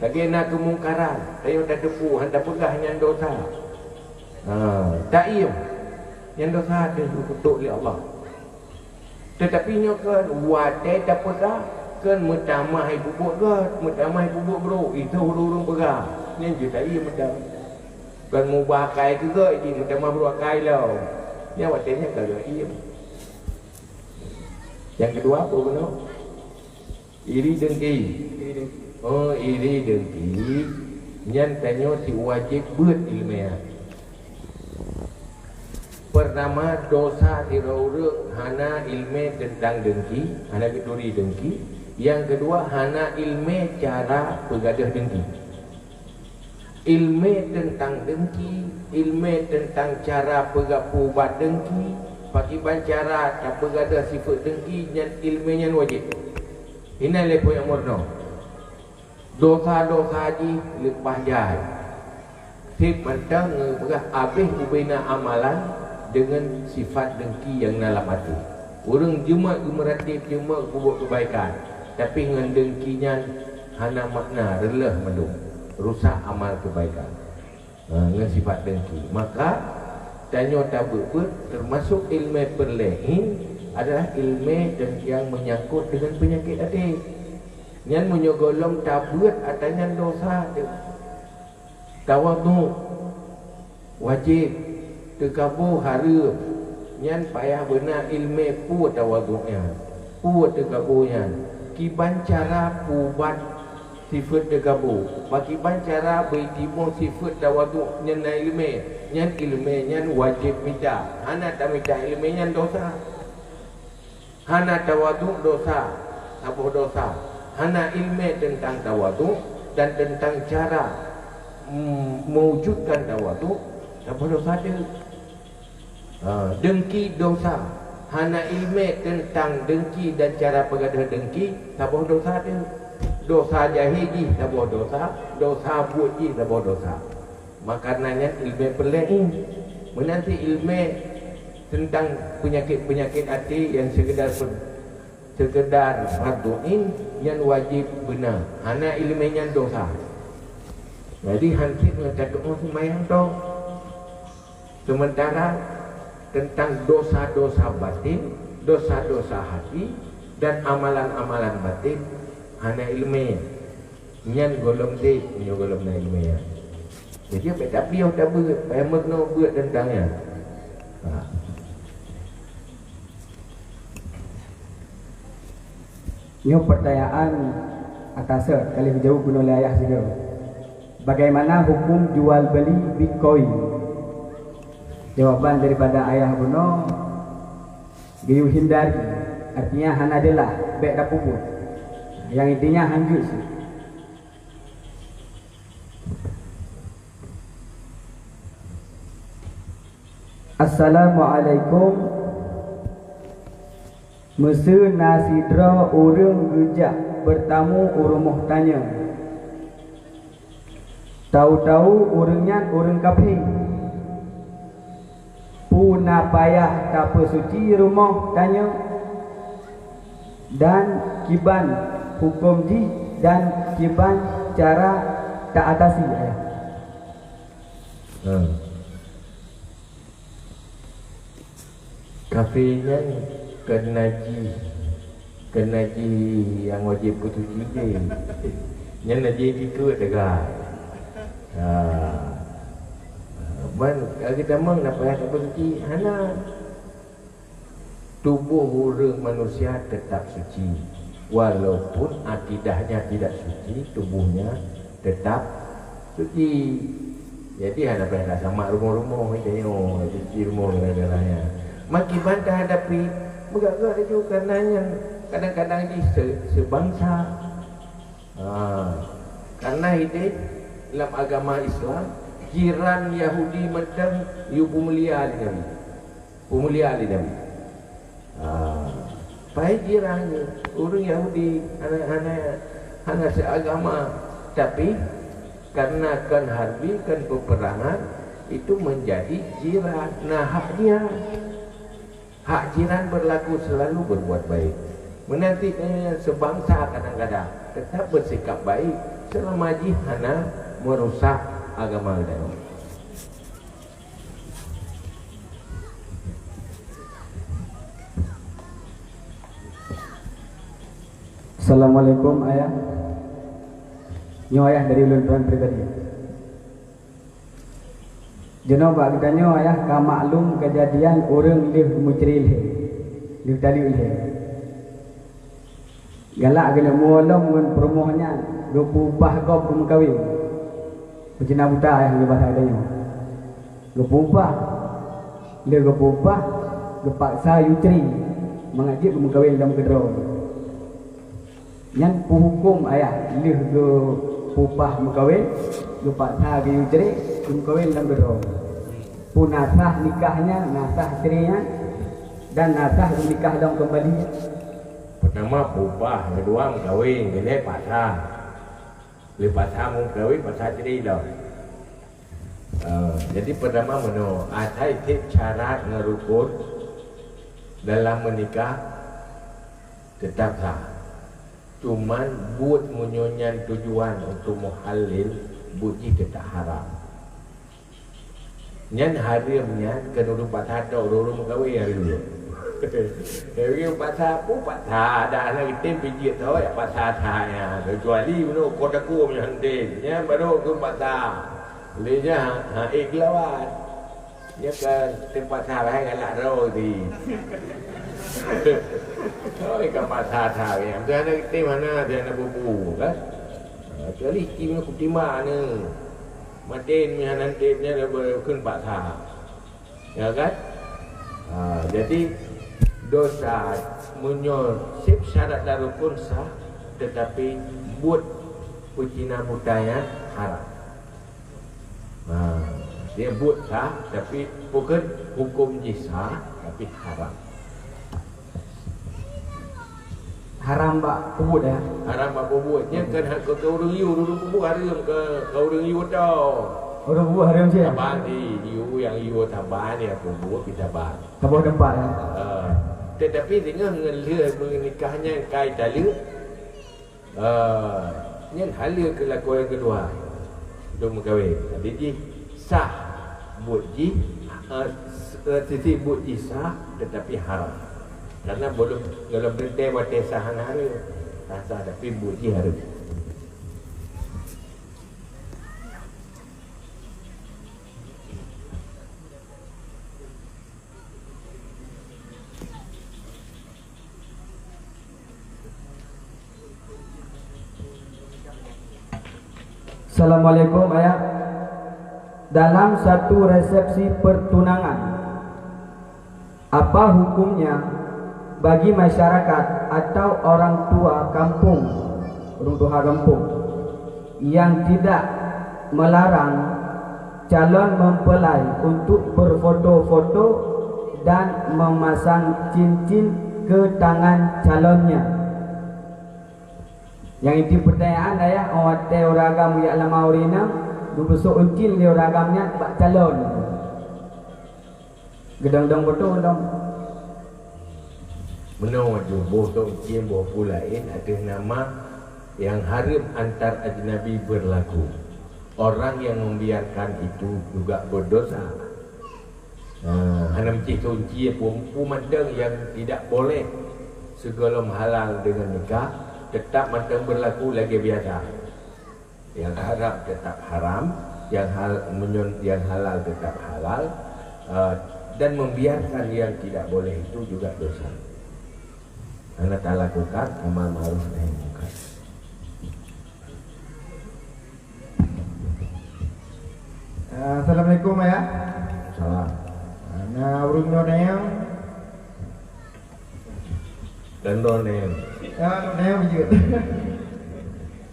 lagée na keumungkaran, tanyoe tateupeue, han tapeugah nyan dosa. Ha, taiem, nyan dosa deuh geukutok lé Allah. Teutapi nyoe keuh watée tapeugah, kheun meutamah ipubuet gét, meutamah ipubuet brok, itu ureuëng-ureuëng peugah, nyan jeuet taiem meutam. Kon mubah akai keu gét, jih meutamah brok akai lom. Nyan watée nyan ka geuiem. Nyang keudua peue bunoe? Iri dengki. Oh, iri dengki. Nyan tanyoe cit wajéb beuet iéleumé. Pertama, dosa sidroe ureuëng hana iéleumé teuntang dengki, hana geuturi dengki. Nyang keudua, hana iéleumé cara peugadôh dengki. Iéleumé teuntang dengki, iéleumé teuntang cara peuga-, peuubat dengki, pakiban cara tapeugadôh sifeuet dengki, nyan iéleumé nyan wajéb. Inan lé peue nyang meurunoe. Dosa-dosa jih leupah jai. Seb mantong ngon peugah abéh ubena amalan deungon sifat dengki nyang na lam até. Ureuëng jeuet geumeuratéb, jeuet peubuet keubaikan, tapi ngon dengki nyan hana makna, reuloh mandum, rusak amal keubaikan. Ha, ngon sifat dengki. Maka, tanyoe tabeuet-beuet, teumasok iéleumé peureulée nyan adalah iéleumé nyang meunyangkot deungon peunyakét até. Nyan meunyoe gohlom tabeuet ata nyan dosa teuh. Tawadhu wajéb, teukabô hareuem. Nyan payah beuna iéleumé peue tawadhu nyan, peue teukabô nyan, kiban cara peuubat sifeuet teukabô, pakiban cara beujitimoh sifeuet tawadhu nyan na iéleumé. Nyan iéleumé nyan wajéb mita. Hana tamita iéleumé nyan dosa. Hana tawadhu dosa, saboh dosa. Hana iéleumé teuntang tawadhu dan teuntang cara, mm, mewujudkan tawadhu, saboh dosa teuh. Ha, dengki dosa. Hana iéleumé teuntang dengki dan cara peugadôh dengki, saboh dosa teuh. Dosa jahé jih saboh dosa, dosa buet jih saboh dosa. Maka na nyan iéleumé peureulée. Meunan cit iéleumé teuntang peunyakét-peunyakét até nyang seukeudar pe-, seukeudar fardhu ain, nyan wajéb beuna. Hana iéleumé nyan dosa. Jadi, han cit ngon tatu'oh seumayang toh. Seumeuntara teuntang dosa-dosa batin, dosa-dosa hati, dan amalan-amalan batin, hana iéleumé. Nyan gohlom seb, nyoe gohlom na iéleumé nyan. Jadi, bék tapiôh tabeuet, payah meureunoe beuet teuntang nyan. Ha. Nyoe peurtanyaan ataseue ka lheueh geujaweueb bunoe lé ayah sidroe. Bagaimana hukum jual beli Bitcoin? Jawaban daripada ayah bunoe, geuyue hindari, artinya hana jeulaih, bék tapeubuet. Nyang intinya hanjeuet sih. Assalamualaikum. Meuseu na sidroe ureuëng geujak beurtamu u rumoh tanyoe. Tahu-tahu ureuëng nyan ureuëng kafé. Peue na payah tapeusuci rumoh tanyoe? Dan kiban huköm jih dan kiban cara taatasi, ayah? Hmm. Kafé nyan kon najih, kon najih nyang wajéb peusuci deh. Nyan najih dikeue teuga. Ha. Ban, ka geutamong na payah tapeusuci? Hana. Tuboh ureuëng manusia teutap suci. Walaupun akidahnya tidak suci, tubuhnya tetap suci. Jadi hana payah tasamak rumoh-rumoh, tanyoe suci rumoh gara-gara nyan. Makiban tahadapi, meugah-gah laju karena nyan kadang-kadang jih se-, sebangsa. Ha, karena ideh lam agama Islam, jiran Yahudi mantong yue peumulia lé Nabi. Peumulia lé Nabi. Ha, pai jiran nyoe, ureuëng Yahudi hana, hana, hana seagama, tapi karena kon harbi, kon peperangan, itu menjadi jiran, na hak jiran. Hak jiran berlaku selalu berbuat baik. Meunanti, eh, sebangsa kadang-kadang tetap bersikap baik selama jih hana merusak agama geutanyoe. Assalamualaikum, Ayah. Nyoe Ayah dari ulôn pribadi. Jinoe bak geutanyoe Ayah ka maklum keujadian ureuëng lheueh meucre lhée, lheueh taleuek lhée. Galak geuneuk muwoe lom ngon peurumoh nyan, geupeuupah gob geumeukawen. Peucina buta Ayah ngon basa geutanyoe. Geupeuupah, lheueh geupeuupah, geupaksa yue cre mangat jeuet geumeukawen lom keudroe. Nyan peuhuköm Ayah lheueh geupeuupah meukawen, geupaksa geuyue cre geumeukawen lom keudroe. Peue na sah nikah nyan, na sah cre nyan, dan na sah geunikah lom keumbali? Peutama peuupah, keudua meukawen, keulhée paksa. Lheueh paksa meukawen, paksa cre lom. Eh, jadi peutama meunoe, asai tieb syarat ngon rukon dalam meunikah, teutap sah. Cuman buet meunyoe nyan tujuan untuk meuhalal, buet jih teutap haram. Nyan hareuem nyan keu ureuëng paksa tok, ureuëng meukawen hareuem. Ureuëng paksa pun paksa, dah na geutem pijit tho, ya paksa that nyan. Kecuali meunyoe kota kum nyan tem, nyan baru ureuëng paksa. Lé nyan ha, ha, eh, geulawan. Nyan ka teupaksa bahai galak droe di. Oh, ikan paksa that nyan. Dah na geutem hana, dah na bubu, kan? Ha, kecuali istimewa kutimba ni. Maté nyan nanti nyan dah beu-, kheun paksa. Ya kan? Ha, jadi dosa meunyoe seb syarat dan rukun sah, tetapi buet peucina buta nyan haram. Ha, dia buet sah, tapi bukan hukum jih sah, tapi haram. Haram bak peubuet, ya? Haram bak peubuet. Nyan kan hak keu, keu ureuëng yue, ureuëng peubuet hareuem keu, keu ureuëng yue tau. Ureuëng peubuet hareuem cit? Saban di, yue nyang yue saban, nyang peubuet pi saban. Saboh teumpat, ya? Ha. Tetapi singoh ngon lheueh meunikah nyan kai taleuek, Ah, nyan haleue keu lakoe nyang keudua. Dong meukawen. Jadi jih sah buet jih, ah, s-, eh, sisi buet jih sah, tetapi haram. Karena belum, belum teuntèe watèe sah hana hareuem. Sah, sah, tapi buet jih hareuem. Assalamualaikum, Ayah. Dalam satu resepsi pertunangan, apa hukumnya bagi masyarakat atau orang tua kampung, ureueng tuha gampông, yang tidak melarang calon mempelai untuk berfoto-foto dan memasang cincin ke tangan calonnya. Nyang inti peutanyaan, Ayah, óh watèe ureueng agam jak lamar ureueng inong, geupeusok cincin lé ureueng agam nyan bak calon. Geudong-dong beutôi dong. Meunoe jih boh tông cincin boh peue laén ateueh nama nyang hareuem antar ajnabi beurlaku. Orang yang membiarkan itu juga berdosa. Ha, hana meucit tông cincin peue, peue mantong nyang tidak boleh sigohlom halal deungon nikah, teutap mantong beurlaku lagèe biasa. Nyang haram teutap haram, nyang hal-, meunyo-, nyang halal teutap halal, eh, dan membiarkan yang tidak boleh itu juga dosa. Karena talakukan amar ma'ruf nahi munkar. Assalamualaikum, Ayah. Salam. Na ureueng nyoe tanyong? Dan droe nyoe. Ya, nyoe beujeuet.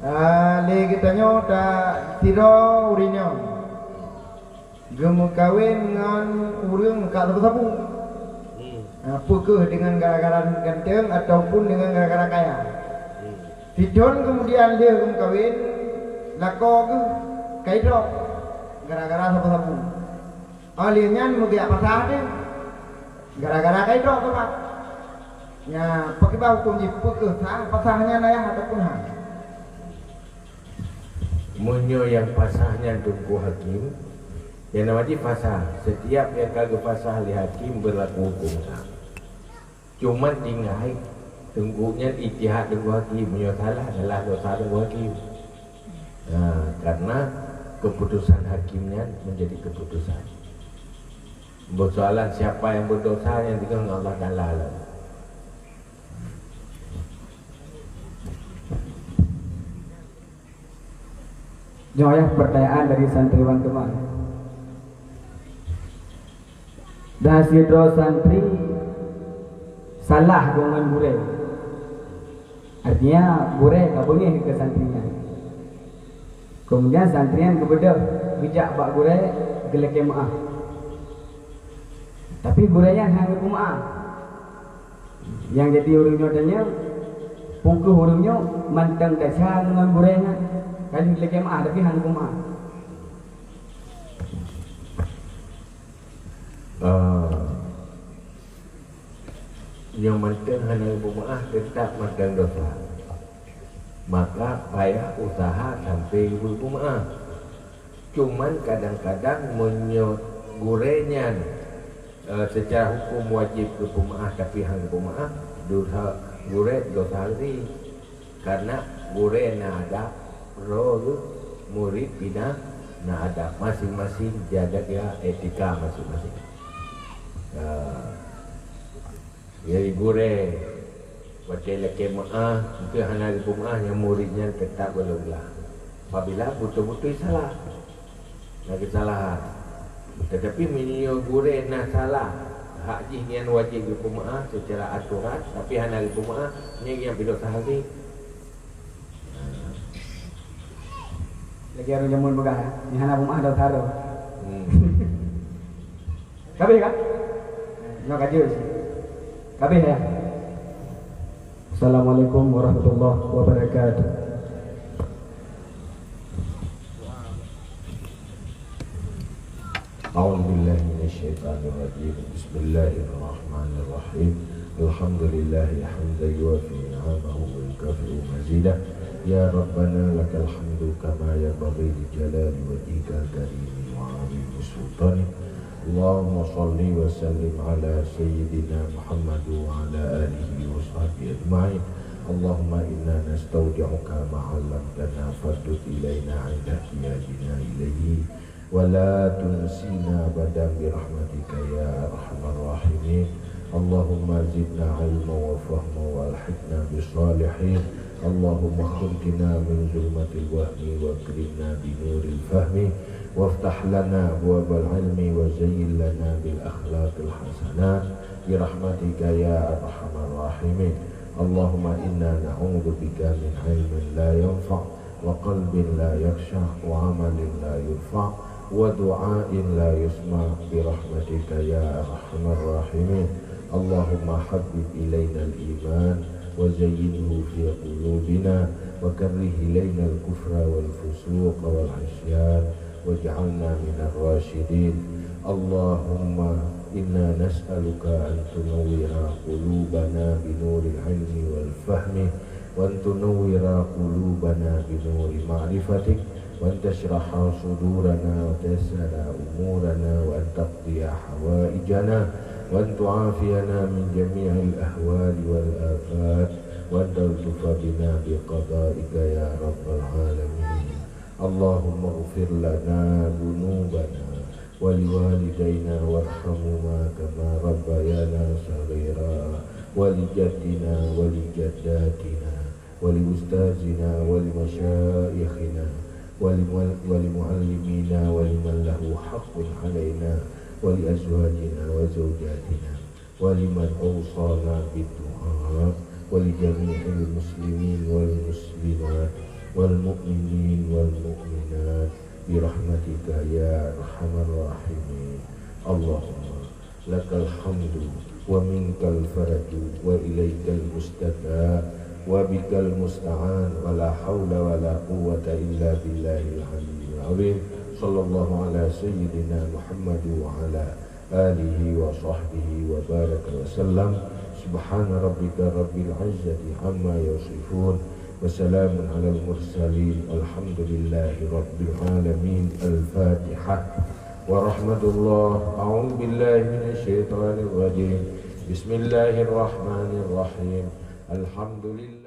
Ah, lé geutanyoe ta sidroe ureueng nyoe geumeukawen ngon ureueng ka sabu-sabu. Hmm. Ah, peu kheueh deungon gara-gara ganteng ataupun deungon gara-gara kaya? Hmm. Sithon keumudian lheueh geumeukawen, lakoe geuh ka idrop gara-gara sabu-sabu. Óh lheueh nyan meugeuyak pasah teuh gara-gara ka idrop teuma. Nya, pakriban huköm jih, peu kheueh sah pasah nyan, Ayah, ataupun han? Meunyoe nyang pasah nyan Teungku Hakim, nyang na wajéb pasah. Setiap nyang ka geupasah lé hakim beurlaku huköm sah. Cuman tinggai Teungku nyan ijtihad Teungku Hakim, meunyoe salah, salah dosa Teungku Hakim. Nah, karena keputusan hakim nyan menjadi keputusan. Persoalan siapa yang berdosa nyan tinggai ngon Allah Taala lah. Nyoe yah pertanyaan dari santriwan teuma. Dan sidroe santri salah deungon gurée. Artinya, gurée ka beungéh keu santri nyan. Keumudian santri nyan geubeudôh geujak bak gurée geulakée meuáh. Tapi gurée nyan hana geupeumeuáh. Nyang jadi ureuëng nyoe tanyong, peu kheueh ureuëng nyoe mantong desya deungon gurée nyan, ka lheueh lakée meuáh tapi hana geumeuáh. Ah, nyang mantong hana geumeuáh teutap mantong desya. Maka payah useuha sampoe geumeuáh. Cuman kadang-kadang meunyoe gurée nyan, eh, seucara huköm wajéb geupeumeuáh tapi han geupeumeuáh, desya gurée desya lé. Karena gurée na adab, droe geuh murit pih na adab, masing-masing jaga etika masing-masing. Eh, Jadi gurée watée lakée meuáh, mungken hana geupeumeuáh, nyang murit nyan teutap geulong glah. Apabila beutôi-beutôi salah, na keusalahan. Tetapi meunyoe gurée na salah, hak jih nyan wajéb geupeumeuáh seucara atoran, tapi hana geupeumeuáh, nyan nyang pih desya lé. Lagée ureuëng jameun peugah, nyang hana peumeuáh desya droe. Hmm. Ka habéh ka? Nyoe ka jeuet. Ka habéh, ya? Assalamualaikum warahmatullahi wabarakatuh. أعوذ بالله من الشيطان الرجيم. بسم الله الرحمن الرحيم. الحمد لله حمدا يوافي نعمه ويكافئ مزيده. يا ربنا لك الحمد كما ينبغي لجلال وجهك الكريم وعظيم سلطانك. اللهم صل وسلم على سيدنا محمد وعلى آله وصحبه أجمعين. اللهم إنا نستودعك ما علمتنا فردد إلينا عند احتياجنا إليه ولا تنسنا أبدا برحمتك يا أرحم الراحمين. اللهم زدنا علما وفهما وألحقنا بالصالحين. اللهم أخرجنا من ظلمات الوهم وأكرمنا بنور الفهم وافتح لنا أبواب العلم وزين لنا بالأخلاق الحسنات برحمتك يا أرحم الراحمين. اللهم إنا نعوذ بك من علم لا ينفع وقلب لا يخشع وعمل لا يرفع ودعاء لا يسمع برحمتك يا أرحم الراحمين. اللهم حبب إلينا الإيمان وزينه في قلوبنا وكره إلينا الكفر والفسوق والعصيان واجعلنا من الراشدين. اللهم إنا نسألك أن تنور قلوبنا بنور العلم والفهم وأن تنور قلوبنا بنور معرفتك، وأن تشرح صدورنا، وتيسر أمورنا، وأن تقضي حوائجنا، وأن تعافينا من جميع الأهوال والآفات، وأن تلطف بنا بقضائك يا رب العالمين. اللهم اغفر لنا ذنوبنا ولوالدينا وارحمهما كما ربيانا صغيرا. ولجدنا ولجداتنا ولأستاذنا ولمشايخنا ولمعل-، ولمعلمينا ولمن له حق علينا ولأزواجنا وزوجاتنا ولمن أوصانا بالدعاء ولجميع المسلمين والمسلمات والمؤمنين والمؤمنات برحمتك يا أرحم الراحمين. اللهم لك الحمد ومنك الفرج وإليك المشتكى وبك المستعان ولا حول ولا قوة إلا بالله العلي العظيم. صلى الله على سيدنا محمد وعلى آله وصحبه وبارك وسلم. سبحان ربك رب العزة عما يصفون. وسلام على المرسلين. والحمد لله رب العالمين. الفاتحة. ورحمة الله. أعوذ بالله من الشيطان الرجيم. بسم الله الرحمن الرحيم. الحمد لله.